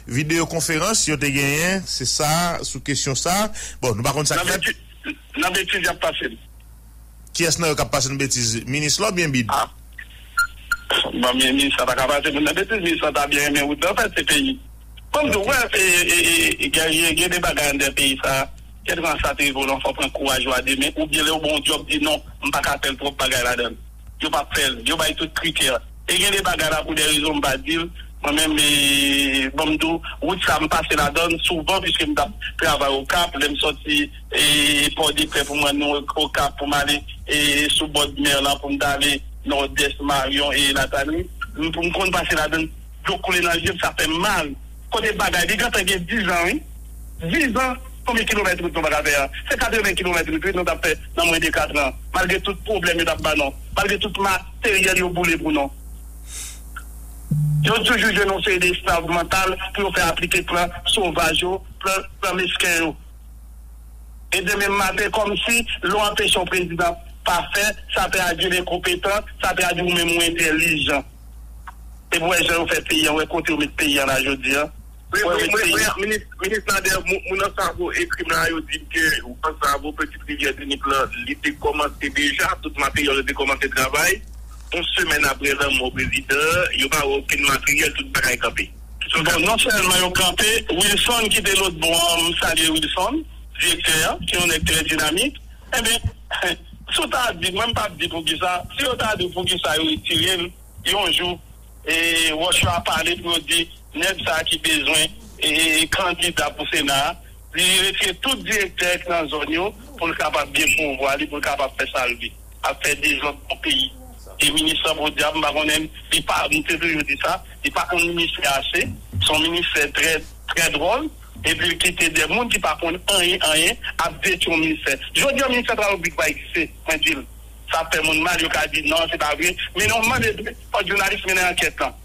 videyo konferans yo te genyen, se sa, sou kesyon sa. Bon, nou pa konn sa k fèt. Nan betiz y ap pase l. Kiyès nan yo k ap pase n betiz? Minis la oubyen bid? Ah. Bon, minis la pa ka pase moun nan betiz, minis la ta byen renmen wout la, anfèt, se peyi. Ban m di w, wè, e, e, e, e, gen, gen, gen de bagay anndan peyi sa, kèlkanswa sa te rive w lan, fò w pran kouraj ou a de men, oubyen lè w gen yon djòb, di non, m pa ka fè l, twòp bagay ladan l. Yo p ap fè l, yo bay tout kritè. E gen de bagay la pou de rezon m pa di l. Mwen menm, e, ban m di w, wout sa m pase ladan l souvan, piske m t ap travay Okap, lè m sòti, e, Pòdepè pou m rann nou Okap, pou m ale, e, sou bòd mè lan, pou m t ale Nòdès, Maryon e Latani. M, pou m konn pase ladan l, dlo koule nan je m, sa fè m mal. Kote bagay, li gentan gen diz an, wi. Diz an, konbyen kilomèt wout nou pa ka fè a? Se katreven kilomèt wout, wi, nou t ap fè nan mwen de kat an, malgre tout pwoblèm yo t ap ba nou, malgre tout materyèl yo boule pou nou. Yo toujou jwenn yon seri de esklav mantal pou yo fè aplike plan sovaj yo, plan, plan mesken yo. E demen maten, kòmsi lè w anpeche yon prezidan pa fè, sa vle di l enkonpetan, sa vle di ou menm ou entèlijan. Epi w wè jan yo fè peyi a, w wè kote yo met peyi a la jodi a. Wi, wi, wi, wi, minis, minis Nader, moun, moun Ansavo ekri m la, yo di m ke Ansavo, Petite Rivière de Nip lan, li te kòmanse deja, tout materyèl yo te kòmanse travay. Yon semèn apre lanmò prezidan, yo pa wè okenn materyèl, tout bagay kanpe. Bon, non sèlman yo kanpe, Wilson ki te lòt bò an, m salye Wilson, direktè a, se yon nèg trè dinamik. Enben, si w ta di, mwen m p ap di poukisa, si yo ta di poukisa yo retire l, yon jou, e, Rochefort a pale pou yo di, nèg sa a ki bezwen, e, kandida pou Sena a, li retire tout direktè k nan zòn yo pou l kapab gen pouvwa li, pou l kapab fè sa l vle. Ap fè dezòd nan peyi. E minis lan podyab, m pa konnen, li pa, m te toujou di sa, li pa konn ministè ase. Se yon ministè trè, trè dwòl. Epi l kite de moun ki pa konn anyen, anyen, ap detwi yon ministè. Jodi a, ministè travay piblik pa egziste, mwen di l. Sa fè moun mal, yo ka di non, se pa vre. Men non, mande, fòk jounalis mennen ankèt lan.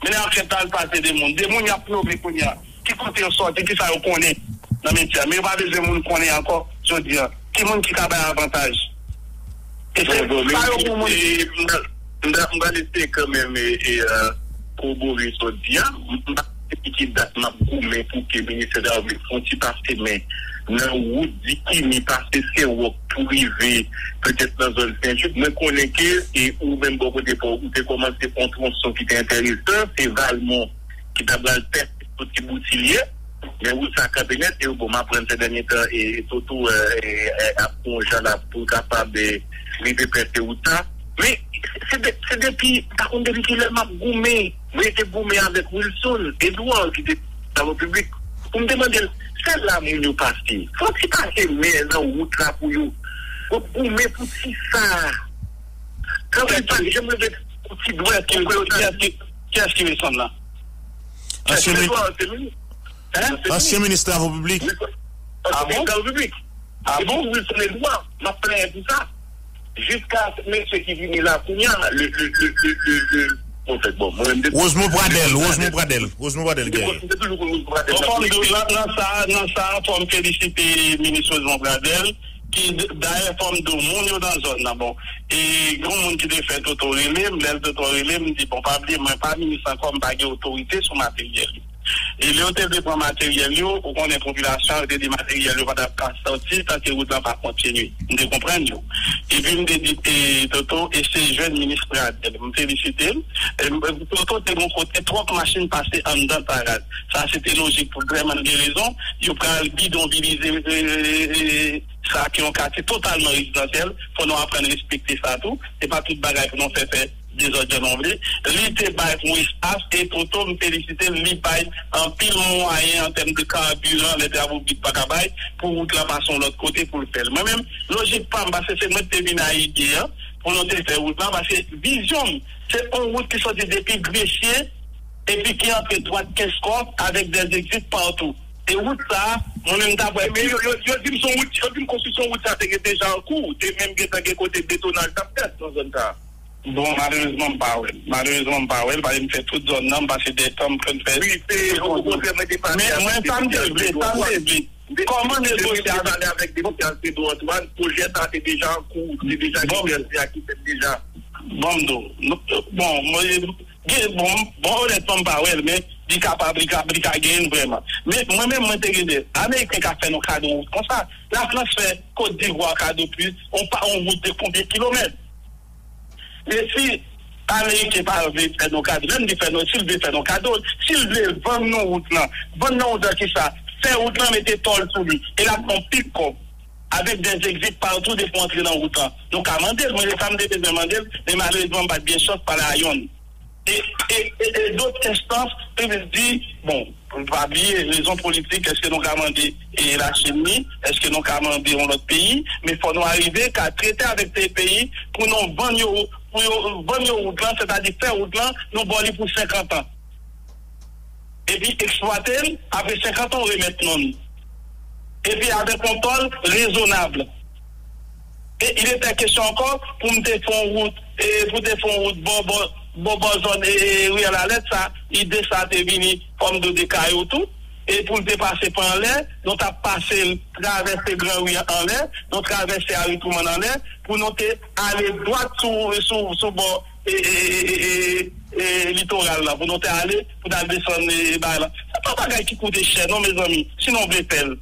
Mennen ankèt la, al pase de moun. De moun y ap nome kounye a. Ki kote yo sòti, kisa yo konnen nan metye a. Men yo pa bezwen moun konnen ankò, jodi a. Ki moun ki ka bay avantaj? E se sa yo pou moun. M pral eseye kanmenm e, e, e, kowobore sa w di a. M pa se ki dat m ap goumen pou ke ministè travay piblik fè yon ti pase men nan wout Dikini pase Sewòk pou rive petèt nan zòn Senjid. Mwen konnen ke e ou menm bò kote pa w, ou te kòmanse fè yon tronson ki te enteresan, se Valmont ki ta pral pèse soti Boutilye. Men wout sa kanpe nèt, e bon, m aprann sè dènye tan, e Toto, e, e, e, ap fè yon jan la pou l kapab, e, rive pèse wout sa. Men, se de, se depi, m pa konn depi kilè m ap goumen. Mwen te goumen avèk Wilson Edouard, ki te travay piblik, pou m te mande l, sèl la moun yo pase. Fò ti pase men nan wout la pou yo. Yo goumen pou ti sa. Kanpe pa janm leve yon ti dwèt pou yo ta. Kiyès ki, kiyès ki Wilson la? Ansyen minis. Hein? Ansyen minis travo piblik. Ah bon? Travo piblik. Ah bon? Wilson Edouard, m ap plenyen pou sa. Jiska mesye ki vini la kounye a, le, le, le, le, le, le, bon, fèt, bon, mwen menm depi Rosemond Pradel, Rosemond Pradel, Rosemond Pradel genyen. Mwen te toujou konn Rosemond Pradel. Bon, fò m di w, nan, nan sa, nan sa, fò m felisite minis Rosemond Pradel, ki d-, dayè, fò m di w, moun yo nan zòn nan, bon, e gen yon moun ki te fè Toto rele m, lè Toto rele m, m di, bon, pa bliye, mwen pa minis ankò, m pa gen otorite sou materyèl yo. E lè yo te vle pran materyèl yo, ou konnen popilasyon an, yo te di materyèl yo pa t ap ka sòti tanke wout lan pa kontinye. M te konprann yo. Epi m te di, e, Toto, eseye jwenn minis Pradel. M felisite l. E, m, Toto te gon kote twòp machin pase anndan Taraz. Sa se te lojik pou vrèman l gen rezon. Yo pral bidonvilize, e, e, e, sa ki yon katye totalman rezidansyèl. Fò nou aprann respekte sa tou. Se pa tout bagay pou nou fè fè dezòd jan nou vle. Li te bay pou espas e Toto, m felisite l, li bay anpil mwayen an tèm de kabiran, lè travo piblik pa ka bay, pou wout la pase yon lòt kote pou l fè l. Mwen menm, lojik pa m, paske se mwen ki te vin a ide a, pou nou te fè wout la, paske vizyon m, se yon wout ki sòti depi Gresye, epi ki antre dwat Kenskòf avèk dè egzit patou. E wout sa a, mwen menm ta pral. Men yo, yo, yo di m se yon wout, yo di m konstriksyon wout sa te gen deja an kou, te menm gentan gen kote betonaj t ap fèt nan zòn sa a. Bon, malerezman, m pa wè l. Malerezman, m pa wè l, paske m fè tout zòn nan, m pase de tan, m fè. Wi, se, o kontrè, mwen te pale avèk depite Alfredo Antoine. Mwen, mwen, sa m te vle, sa m te vle. Kòman negosye avèk depite Alfredo Antoine, pwojè sa a te deja an kou, te deja gen pèsonn ki te deja. Bon, m di w, bon, mwen, gen, bon, bon, onètman, m pa wè l, men li kapab, li ka, li ka genyen l vrèman. Men mwen menm, mwen te gen de Ameriken ka fè nou kado wout konsa. Lafrans fè Kot Divwa kado plis, on pa, on wout de konbyen kilomèt? Men si Ameriken pa vle fè nou kado, menm li fè nou, si l vle fè nou kado, si l vle vann nou wout lan, vann nou wout lan ki sa? Fè wout lan, mete tòl sou li, e l ap pran pil kòb. Avèk des exits partout depi w antre nan wout lan. Nou ka mande l, mwen, se sa m te bezwen mande l, men malerezman, m pa t gen chans pale a yonn. E, e, e, e dòt enstans, te vle di, bon, pa bliye, rezon politik, èske nou ka mande e Lachin li, èske nou ka mande yon lòt peyi, men fò nou arive ka trete avèk se peyi pou nou vann yo, pou yo vann yo wout lan, sètadi fè wout lan, nou ba w li pou senkant an. Epi eksplwate l, apre senkant an, w remèt nou l. Epi avèk yon tòl rezonab. E il était question ankò pou m te fè yon wout, e pou te fè yon wout bò, bò, bò, bò zòn, e, e, Riyal Alèt sa, ide sa te vini fò m do de kay ou tou. E pou l te pase pa anlè, nou t ap pase l, travèse Gran Ri anlè, nou travèse Ari Truman anlè, pou nou te ale dwat sou, sou, sou bò e, e, e, e, e, e, litoral la, pou nou te ale, pou n al desann, e, bagay la. Se pa bagay ki koute chè, non, mezanmi, si nou vle fè l.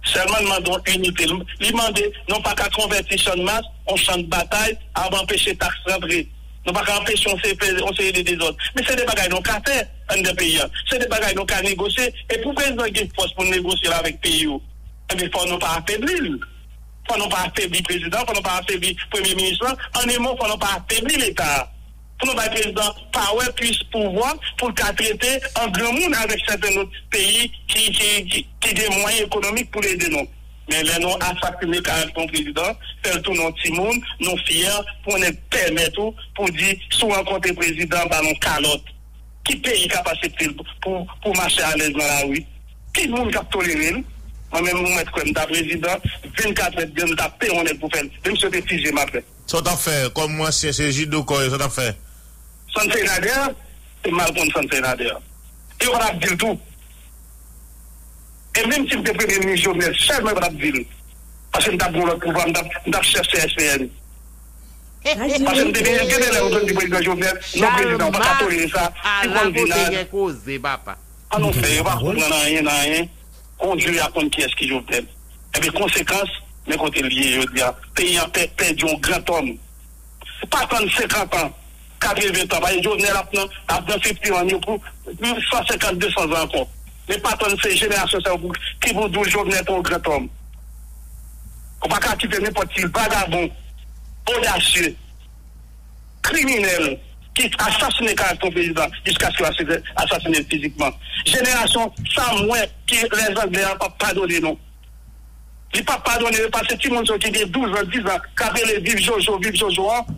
Sèlman, n mande yon inite. Li mande, nou pa ka konvèti Channmas an chan batay, ap anpeche taks rantre. Nou pa ka anpeche yon seri, yon seri de dezòd. Men se de bagay nou ka fè anndan peyi a. Se de bagay nou ka negosye. E pou prezidan gen fòs pou l negosye l avèk peyi yo, ebyen, fò nou pa afebli l. Fò nou pa afebli prezidan, fò nou pa afebli premye minis lan. An en mo, fò nou pa afebli Leta a. Pou nou bay prezidan pawè, plis pouvwa, pou l ka trete an granmoun avèk sèten lòt peyi ki, ki, ki, ki gen mwayen ekonomik pou l ede nou. Men lè nou asasine karant yon prezidan, fè l tounen yon timoun, nou fyè pou yon nèg pèmèt ou, pou di, si w rankontre prezidan, ba l yon kalòt. Ki peyi k ap aksepte l pou, pou mache alèz nan lari? Ki moun k ap tolere l? Mwen menm, ou mèt kwè m ta prezidan, vennkat èdtan, m ta peye yon nèg pou fè l. Menm si yo te fizye m apre. Sa w t ap fè? Kòm mwen ansyen, se jidokò yo, sa w t ap fè? San Senader, se m al konn San Senader. E yo pa t ap di l tou. E menm si m te premye minis Jovenel, sèlman yo pa t ap di l. Paske m t ap gen yon lòt pouvwa, m t ap, m t ap chèf C S P N. Paske m te gen, gen de lè yo konn di prezidan Jovenel, non, prezidan, ou pa ka tolere sa, li konn di nan. An nou fè, yo pa konprann anyen nan anyen. Bondye a konn kiyès ki Jovenel. Ebyen, konsekans, men kote l ye jodi a. Peyi a pè-, pèdi yon grantòm. Pa tann senkant an, katreven tan. Paske Jovenel ap nan, ap nan fifty one yo pou, pou san senkant, de san zan ankò. Men pa tann se jenerasyon sa yo pou, ki pou di w Jovenel te yon grantòm. Ou pa ka kite nenpòt ki vagabon, odasye, kriminèl, ki asasine karant yon prezidan jiskaske yo asasine l fizikman. Jenerasyon sa m wè ki lèzanglè an p ap padone nou. Li p ap padone yo paske timoun sa yo ki gen douz an, diz an, k ap rele viv Jojo, viv Jojo an,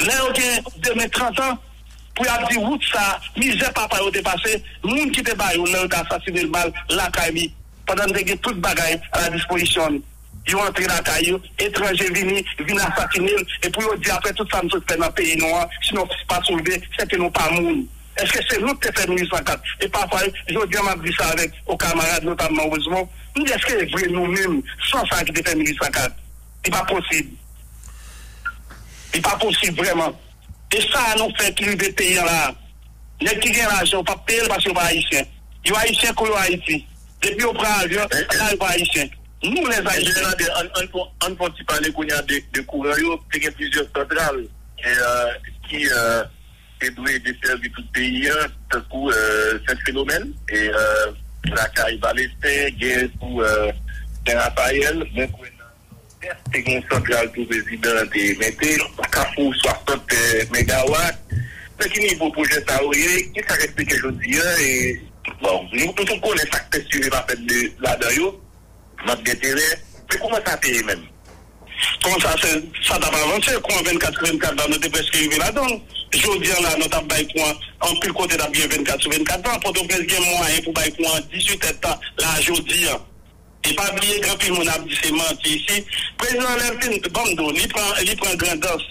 lè yo gen demen trant an, pou y ap di wout sa, mizè papa yo te pase, moun ki te ba yo l lè yo te asasine l mal lakay li, pandan n te gen tout bagay a la dispozisyon n. Yo antre lakay yo, etranje vini, vin asasine l, e pou yo di apre tout sa n sot fè nan peyi nou an, si nou pa soulve, sèke nou pa moun. Èske se nou k te fè mil uit san kat? E pafwa, jodi a, m ap di sa avèk yon kamarad, notamman Rosemond, m di, èske e vre nou menm, san sa ki te fè mil uit san kat? Li pa posib. Li pa posib vrèman. E sa a nou fè ki rive peyi an la a. Nèg ki gen lajan, yo p ap peye l paske yo pa ayisyen. Yo ayisyen kou yo Ayiti. Depi yo pran avyon, la yo pa ayisyen. Nou, lèzayisyen. Jeneral, ann, ann, ann fè yon ti pale kounye a de, de kouran yo. Te gen plizyè santral, e, e, ki, e, te dwe desèvi tout peyi a, tankou, e, Sent Filomèn, e, e, lakay Valesten, gen tou, e, Sen Rafayèl, mwen kwè nan Nòdès, te gen yon santral tou prezidan an te mete, Kafou swasant, e, megawat. Nan ki nivo pwojè sa yo ye? Kisa k eksplike jodi a? E, bon, nou, nou tout konnen sa k pèsire pa fèt de ladan yo. Nòt denterè. Men kòman sa te ye menm? Kòman sa, se, sa t ap avanse? Kouran vennkat sou vennkat la, nou te prèske rive ladan l. Jodi a la, nou t ap bay kouran, anpil kote t ap gen vennkat sou vennkat la. Pòtoprens gen mwayen pou bay kouran dizuit èdtan la jodi a. E pa bliye, gen anpil moun ap di se manti isi. Prezidan lè l fin, ban m di w, li pran, li pran Grandans.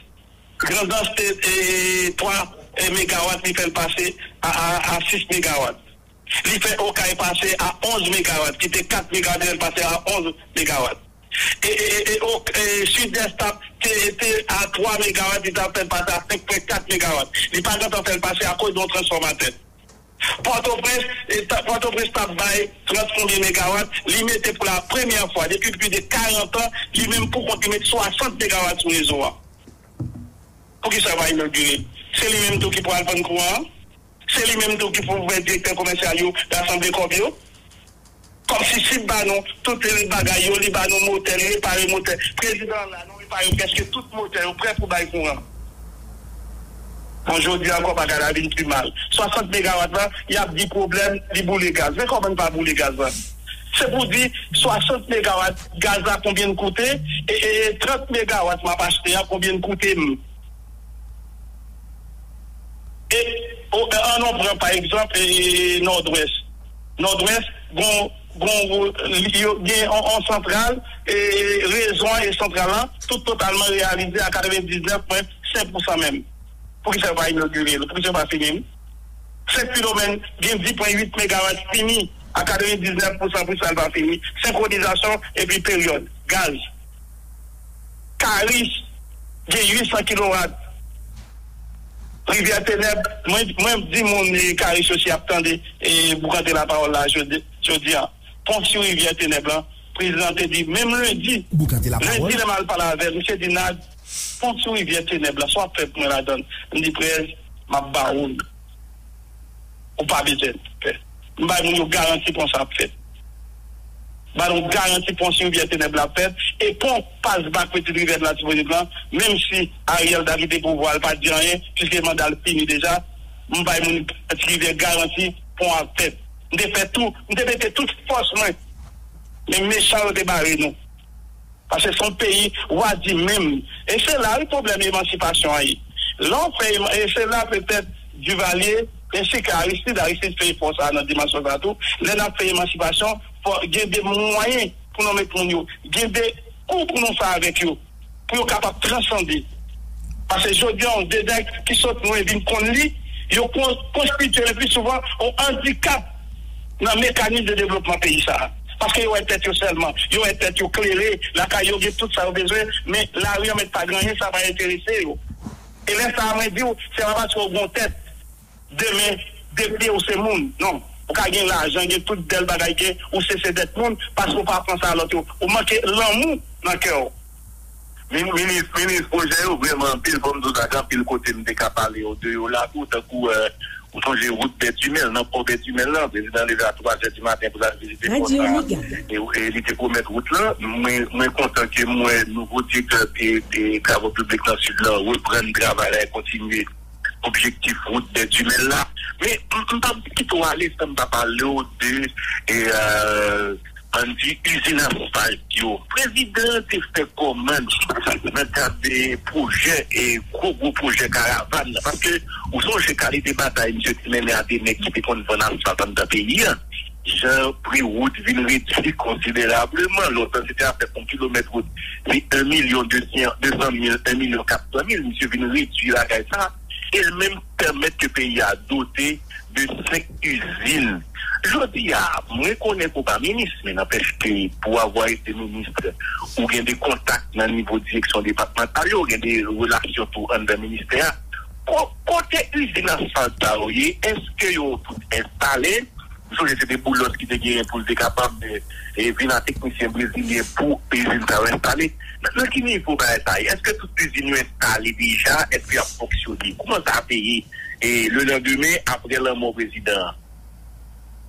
Grandans te e, twa e, megawat, li fè l pase a, a, a sis megawat. Li fè Okay pase a onz megawat, ki te kat megawat, li fè l pase a onz megawat. E, e, e, e, o, e, Sidès t ap te, te a twa megawat, li t ap fè l pase a senk pwen kat megawat. Li pa gentan fè l pase akoz de yon transfòmatè. Pòtoprens, e, ta- Pòtoprens t ap bay trant konbyen megawat, li mete pou la premyè fwa depi plis de karant an, li menm pou kont li met swasant megawat sou rezo a. Poukisa yo pa inogire? Se li menm tou ki pou al vann kouran an? Se li menm tou ki pou fè direktè komèsyal yo rasanble kòb yo? Kòmsi Sid ba nou tout bagay yo, li ba nou motè, li repare motè. Prezidan an la, nou repare prèske tout motè yo, prè pou bay kouran. Bon, jodi a ankò bagay la vin pi mal. Swasant megawat la, y ap di pwoblèm, li boule gaz. Men kòman n pa boule gaz la? Se pou di, swasant megawat gaz la konbyen l koute, e, e, e trant megawat m ap achte a konbyen l koute m? E, o, e, ann nou pran, pa egzanp, e, Nòdwès. Nòdwès, gon, gon, yo gen on, on santral, e, rezon an e santral la, tout totalman reyalize a katrevendiznèf pwen senk pousan menm. Poukisa yo pa inogire l? Poukisa yo pa fini l? Senk Filomèn gen dis pwen uit megawat fini a katrevendiznèf pousan, poukisa l pa fini? Senkronizasyon epi peryòd. Gaz. Karis gen uit san kilowat. Rivyè Tenèb, mwen, mwen di moun e, Karis yo si y ap tande e, Boukante Lapawòl la jodi, jodi a. Pon sou Rivyè Tenèb lan, prezidan te di, menm lendi, Boukante Lapawòl. Lendi lè m al pale avè l, misye di, Nad, pon sou Rivyè Tenèb lan, sa w ap fè pou mwen ladan l? M di, Prez, m ap ba ou l. Ou pa bezwen pè. M bay moun yo garanti pon sa ap fèt. Ba nou garanti pon sou Rivyè Tenèb la ap fèt. E pon Pasbak Petite Rivière de Latibonit lan, menm si Ariel ta kite pouvwa a, l pa di anyen, piske manda l fini deja, m bay moun Ti Rivyè garanti pon ap fèt. M te fè tou, m te mete tout fòs mwen. Men mechan yo te bare nou. Paske se yon peyi, w a di menm. E se la, wi, pwoblèm emansipasyon an ye. Lè w fè, eman- e se la, petèt, Duvalier, ensi ke Aristide, Aristide fè efò sa a nan dimansyon sa a tou, lè n ap fè emansipasyon, fò gen de mwayen pou nou met moun yo, gen de kou pou nou fè avèk yo, pou yo kapab transande. Paske jodi a, yon dezè ki sot nou e vin konn li, yo kon- konstitye le pli souvan yon andikap nan mekanis de devlopman peyi sa a. Paske yo wè tèt yo sèlman, yo wè tèt yo klere, lakay yo gen tout sa yo bezwen, men lari an mèt pa gen anyen, sa pa enterese yo. E lè sa a, mwen di w, se pa paske w gen yon tèt, demen, de pye ou se moun. Non. Ou ka gen lajan, gen tout bèl bagay, gen, ou se, se dèt moun, paske w pa pran sa a lòt yo. Ou manke lanmou nan kè w. Min- Minis, minis, pwojè yo vrèman anpil, fò m di w sa, gen anpil kote m te ka pale w de yo la tou, tankou, euh, ou sonje wout Bètimèl, nan pò Bètimèl lan, prezidan leve a twa zè di maten pou l al vizite pò sa a. E, e li te pwomèt wout lan. Mwen, mwen kontan ke m wè nouvo direktè e, e travo piblik nan Sid lan reprann travay la e kontinye objektif wout Bètimèl la. Men, m, m p ap kite w ale san m pa pale w de, e, euh, ann di, izin asfalt yo. Prezidan an te fè kòmann nan kad de pwojè, e gwo, gwo pwojè Karavàn nan. Paske, ou sonje kalite batay misye te mennen a de nèg ki te konn vann asfalt anndan peyi a. Jan pri wout vin redui konsiderableman. Lontan, se te afè yon kilomèt wout, se en milyon de san mil, en milyon kat san mil. Misye vin redui bagay sa a. E l menm pèmèt ke peyi a dote de senk izin. Jodi a, mwen konnen ke w pa minis, men n'empêche que pour avoir été ministre, ou gen de kontak nan nivo direksyon depatmantal yo, ou gen de relasyon tou anndan ministè a. Ko- Kote izin asfalt sa yo ye? Èske yo tout enstale? M sonje se te Boulos ki te genyen pou l te kapab, e, e, vin a teknisyen brezilyen pou izin sa yo enstale. Nan, nan ki nivo bagay sa ye? Èske tout izin yo enstale deja? Èske y ap fonksyone? Kòman sa ap ye, e, le lendemain apre lanmò prezidan an?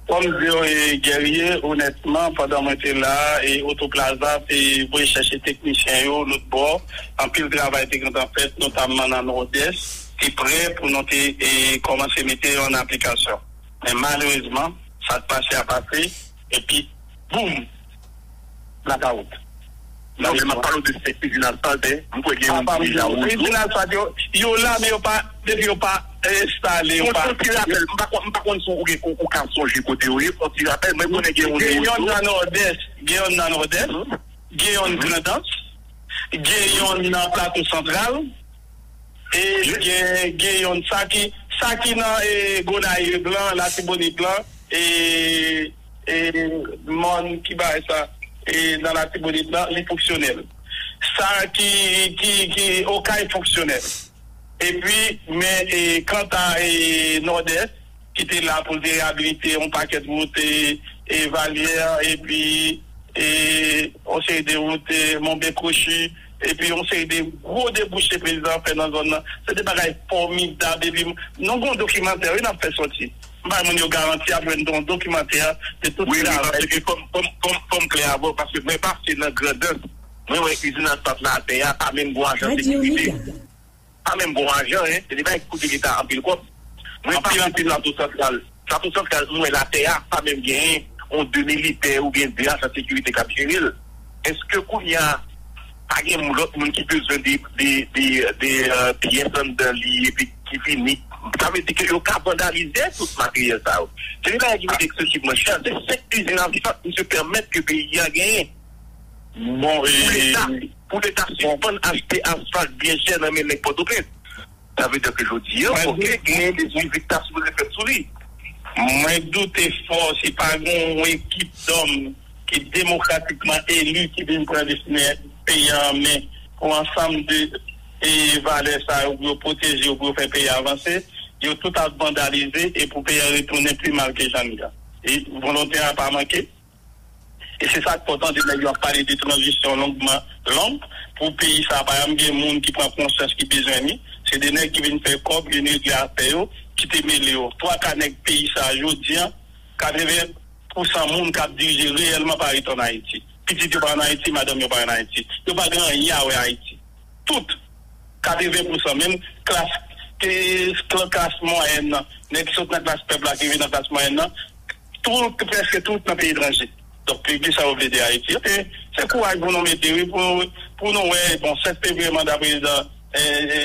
Fò m di w, e, Guerrier, onètman, pandan mwen te la, e, Otoplaza te voye chèche teknisyen yo lòt bò. Anpil travay te gentan fèt, notamman nan Nòdès, te prè pou nou te, e, kòmanse mete yo an aplikasyon. Men malerezman, sa k pase a pase, epi, boum, blakawout. Non, men m ap pale w de senk izin asfalt, en. M kwè gen youn ki deja wozo. Izin asfalt yo, yo la, men yo pa, depi yo pa enstale, yo pa. Yon ti rapèl, m pa konn, m pa konn si w gen, ou ka sonje kote yo ye, yon ti rapèl, mwen konnen gen youn wozo. Gen youn nan Nòdès, gen youn nan Nòdès, gen youn Grandans, gen youn nan Plato Santral. E gen, gen yon sa ki, sa ki nan e, Gonayiv lan, Latibonit lan, e, e mòn ki bay sa, e nan Latibonit lan, li fonksyonèl. Sa ki, ki, ki Okay fonksyonèl. Epi, men e, kanta e, Nòdès, ki te la pou te reyabilite yon pakèt wout e, e Valyè, epi e, yon seri de wout e, Monben Kwochi, epi yon seri de gwo debouche prezidan an fè nan zòn nan. Se de bagay fòmidab, epi nou gen yon dokimantè, wi, n ap fè sòti. M bay moun yo garanti, ap jwenn yon dokimantè de tout travay. Wi, wi, paske fò m, fò m, fò m, fò m klè avè w, paske mwen pase nan Grandans, mwen wè izin asfalt la atè a, pa menm gon ajan sekirite. Pa menm gon ajan, en. Se de bagay ki koute Leta anpil kòb. Mwen pase Plato Santral. Plato Santral, mwen wè l atè a, pa menm genyen yon de militè oubyen de ajan sekirite k ap jere l. Èske kounye a, pa gen moun, lòt moun ki bezwen de, de, de, de e, pyès anndan li, epi ki fini? Sa vle di ke yo ka vandalize tout materyèl sa yo. Se de bagay ki koute eksesivman chè. Se senk izin asfalt misye pèmèt ke peyi a genyen. Bon, pou Leta, pou Leta sispann achte asfalt byen chè nan men nèg Pòtoprens. Sa vle di ke jodi a, oke, gen de swivi ki ta sipoze fèt sou li. Mwen doute fò si pa gen yon ekip dòm ki demokratikman eli ki vin pran destine peyi a an men pou ansanm de e valè sa yo, pou yo pwoteje yo, pou yo fè peyi a avanse, yo tout ap vandalize e pou peyi a retounen pi mal ke jan li ye. E volonte a pa manke. E se sa k fè w tande nèg yo ap pale de tranzisyon longman long pou peyi sa a. Pa janm gen moun ki pran konsyans ki bezwen li. Se de nèg ki vin fè kòb, vin regle afè yo, ki te mele yo. Twa ka nèg peyi sa a jodi a, katreven pousan moun k ap dirije reyèlman pa ret ann Ayiti. Pitit yo pa ann Ayiti, madanm yo pa ann Ayiti. Yo pa gen anyen a wè Ayiti. Tout, katreven pousan, menm klas, ke, klas mwayèn nan, nèg ki sot nan klas pèp la, ki rive nan klas mwayèn nan, tout, prèske tout nan peyi etranje. Donk, ki sa yo vle de Ayiti? E se kouraj pou nou mete, wi, pou, pou nou wè, bon, sèt fevriye manda prezidan e, e,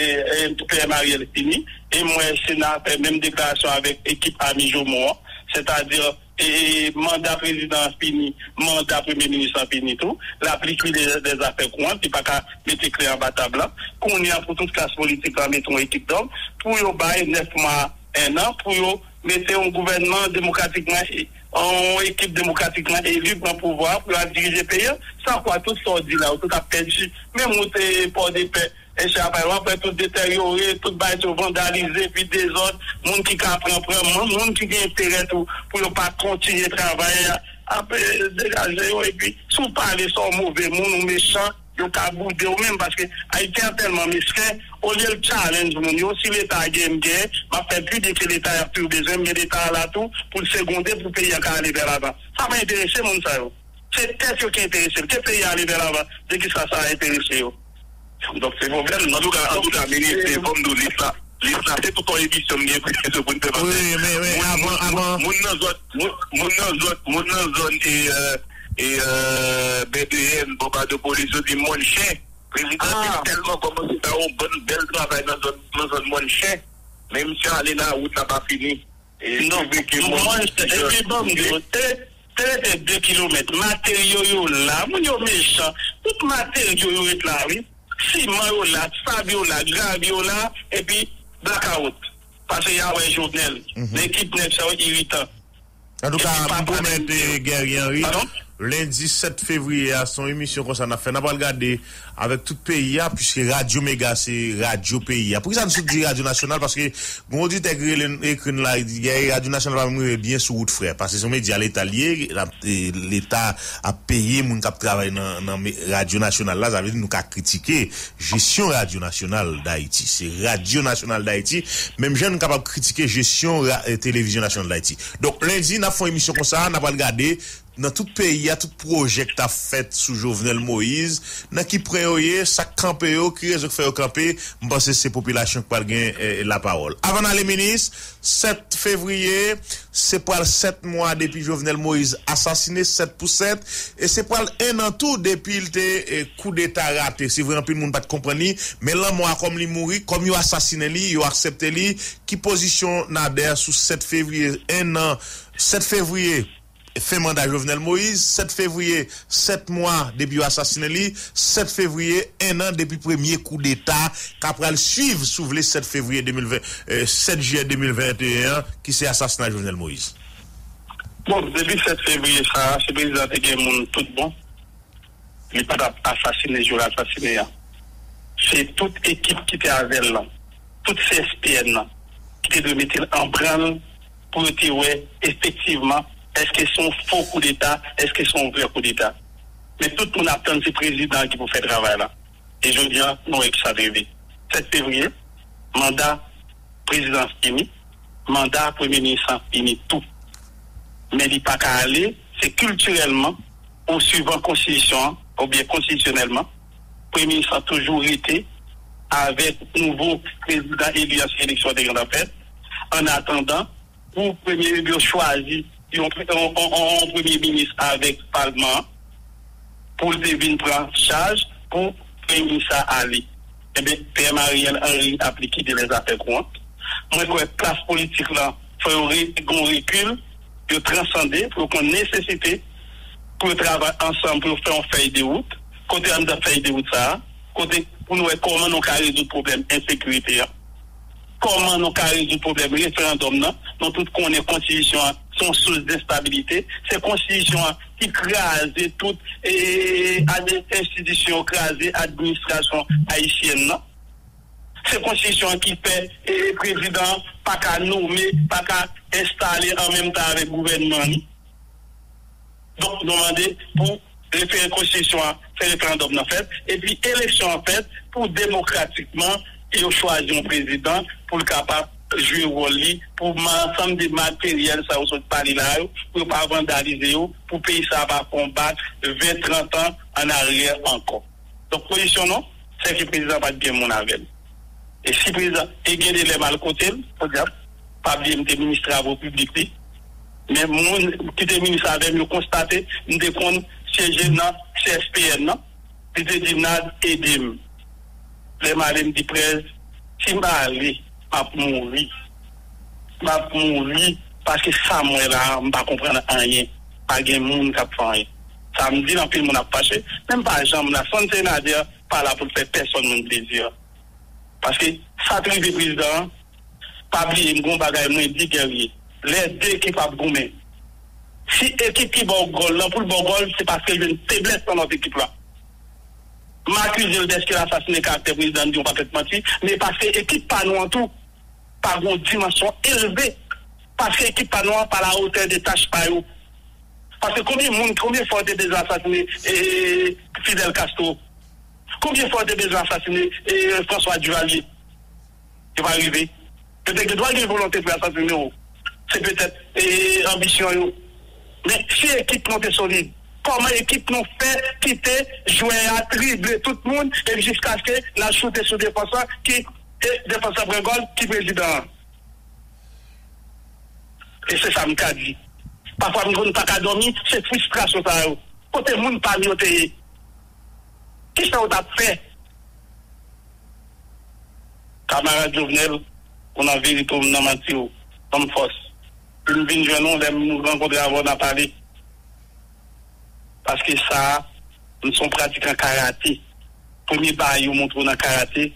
e, P M Ariel fini, e m wè Sena fè menm deklarasyon avèk ekip Ami Jomo an, sètadi e, manda prezidan an fini, manda premye minis lan fini tou, l ap likide dèzafè kouran, li pa ka mete kle anba tab la. Kounye a, pou tout klas politik la mete yon ekip dòm, pou yo bay nèf mwa, en an, pou yo mete yon gouvènman demokratikman, yon ekip demokratikman eli pran pouvwa a, pou yo al dirije peyi a, san kwa tout sa w di la, yo tout ap pèdi. Menm wout e, Pòdepè, e se apre, w ap wè tout deteryore, tout bagay yo vandalize, epi dezòd, moun ki ka pran, pran, moun, moun ki gen enterè tou, pou yo pa kontinye travay, ap e, degaje yo, epi si w pale sa w move moun, ou mechan, yo ka boude w menm, paske Ayiti a tèlman mesken, olye l challenge moun yo, si Leta a gen, m gen, m ap fè pi byen ke Leta a, y ap toujou bezwen m, men Leta a la tou, pou l segonde, pou peyi a ka ale vè lavan. Sa pa enterese moun sa yo. Se tèt yo ki enterese l. Ke peyi a ale vè lavan, de kisa sa enterese yo? Donk, se pwoblèm nan. Antouka, antouka, minis, e, fò m di w, lis la, lis la, se tout yon emisyon m gen pou, pou n fè pase. Wi, men, men, avan, avan. Moun nan zòn, moun, moun nan zòn, moun nan zòn, e, e, e, e, B D N, Bonbadopolis, yo di Mòn Chen. Prezidan te tèlman kòmanse fè yon bon, bèl travay nan zòn, nan zòn Mòn Chen. Men misye ale la, wout la pa fini. E, non, mwen, epi ban m di w, te, te rete de kilomèt. Materyo yo la, moun yo mechan. Tout materyo yo ret la, wi. Siman yo la, sab yo la, grav yo la, epi blakawout. Pase y a wè Jovenel. Ekip nèg sa yo iritan. Antouka, m pwomèt, e, Guerrier Henry, lendi sèt fevriye a, se yon emisyon konsa n ap fè. N ap al gade avèk tout peyi a, piske Radyo Mega se radyo peyi a. Poukisa n sot di radyo nasyonal? Paske gon oditè ki rele n, ekri n la, li di, "Guerrier, radyo nasyonal pa menm rive byen sou wout, frè." Paske se yon medya leta l ye, l ap, e, leta ap peye moun k ap travay nan, nan me-, radyo nasyonal la, sa vle di nou ka kritike jesyon Radyo Nasyonal Dayiti. Se Radyo Nasyonal Dayiti, menm jan nou kapab kritike jesyon ra-, e, Televizyon Nasyonal Dayiti. Donk, lendi, n ap fè yon emisyon konsa, n ap al gade nan tout peyi a, tout pwojè k t ap fèt sou Jovenel Moïse, nan ki pwen yo ye, sa k kanpe yo, ki rezon k fè yo kanpe, m panse se popilasyon k pral gen, e, lapawòl. Avan n ale, minis, sèt fevriye, se pral sèt mwa depi Jovenel Moïse asasine, sèt pou sèt, e se pral en an tou depi l te, e, koudeta rate. Se vre, anpil moun pa t konprann li, men lanmò a, kòm li mouri, kòm yo asasinen li, yo aksepte li. Ki pozisyon Nader sou sèt fevriye, en an, sèt fevriye, fen manda Jovenel Moïse, sèt fevriye, sèt mwa depi yo asasinen li, sèt fevriye, en an depi premye koudeta k ap pral swiv, si w vle, sèt fevriye de mil ven, euh, sèt jiyè de mil venteyen an, ki se asasina Jovenel Moïse. Bon, depi sèt fevriye sa a, si prezidan te gen moun tout bon, li pa t ap asasine jan l asasine a. Se tout ekip ki te avè l lan, tout C S P N nan, ki te dwe mete l an branl pou yo te wè efektivman èske se yon fo koudeta, èske se yon vrè koudeta. Men tout moun ap tann se prezidan an ki pou fè travay la. E jodi a, nou wè ki sa t rive. Sèt fevriye, manda prezidan an fini, manda premye minis lan fini tou. Men li pa ka ale, se kiltirèlman, ou swivan konstitisyon an, oubyen konstitisyonèlman, premye minis lan toujou rete avèk nouvo prezidan eli an si eleksyon an te gentan fèt. An atandan, pou premye yo chwazi yon, yon, yon, yon premye minis avèk palman an, pou l te vin pran chaj pou premye minis la ale. Ebyen, P M Ariel Henry ap likide lèzafè kouran. Mwen kwè klas politik lan fò yo re, gon rekil, yo transande, pou yo konn nesesite pou yo travay ansanm, pou yo fè yon fèy de wout. Kote anndan fèy de wout sa a? Kote pou nou wè kòman nou ka rezoud pwoblèm ensekirite a? Kòman nou ka rezoud pwoblèm referandòm nan? Nou tout konnen konstitisyon an se yon sous denstabilite. Se konstitisyon an ki kraze tout, e, ad, enstitisyon, kraze administrasyon ayisyèn nan. Se konstitisyon an ki fè, e, prezidan an pa ka nome, pa ka enstale an menm tan avèk gouvènman li. Donk, nou mande pou refere konstitisyon an, fè referandòm nan fèt, epi eleksyon an fèt pou demokratikman yo chwazi yon prezidan pou l kapab jwe wòl li, pou ma, ansanm de materyèl sa yo sot pale la yo, pou yo pa vandalize yo, pou peyi sa a pa fè yon bak ven, trant an an aryè ankò. Donk, pozisyon nou, se ke prezidan pa t gen moun avè l. E si prezidan, e gen de lè m al kote l, podyab, pa bliye m te minis travo piblik li. Men moun ki te minis avè m, yo konstate, m te konn syeje nan C S P N nan. Li te di, "Nad, ede m." Lè m ale, m di, "Prèz, si m pa ale, m ap mouri. M ap mouri, paske sa m wè la a, m pa konprann anyen. Pa gen moun k ap fè anyen." Sa m di l, anpil moun ap fache, men m pa janm la. Sann Senadè pa la pou l fè pèsonn moun plezi. Paske sa t rive prezidan an, pa bliye, m gon bagay mwen di, Guerrier. Lè de ekip ap goumen, si ekip ki ba w gòl lan, pou l ba w gòl, se paske l jwenn feblès nan lòt ekip la. M akize l dèske l asasinen karaktè prezidan, m di yon pakèt manti, men paske ekip pa nou an tou pa gon dimansyon elve, paske ekip pa nou an pa la otè de tach pa yo. Paske konbyen moun, konbyen fwa yo te bezwen asasinen, e, Fidel Castro? Konbyen fwa yo te bezwen asasinen, e, François Duvalier? Yo pa rive. Yo te gen dwa gen volonte pou yo asasinen yo. Se petèt, e, anbisyon yo. Men si ekip nou te solid, kòman ekip nou fè kite jwè a drible tout moun epi jiskaske l al choute sou defans lan, ki, e, defans lan pran gòl, ki prezidan an? E se sa m ka di. Pafwa m konn pa ka dòmi, se fristrasyon sa yo. Kote moun pa m yo te ye? Kisa yo t ap fè? Kamarad Jovenel, ou nan verite w, m nan manti w. Ban m fòs. Pou m vin jwenn ou, lè m rankontre avè w, n a pale. Paske sa a, m se yon pratikan karate. Premye bagay yo montre w nan karate,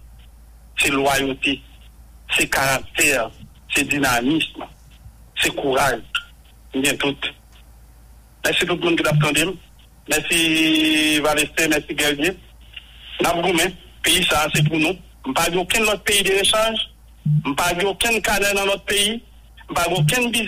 se lwayote, se karaktè, se dinamis, se kouraj. M gen tout. Mèsi tout moun ki t ap tande m. Mèsi Valestin, mèsi Guerrier. N ap goumen. Peyi sa a se pou nou. M pa gen okenn lòt peyi de rechanj. M pa gen okenn kanè nan lòt peyi. M pa gen okenn biznis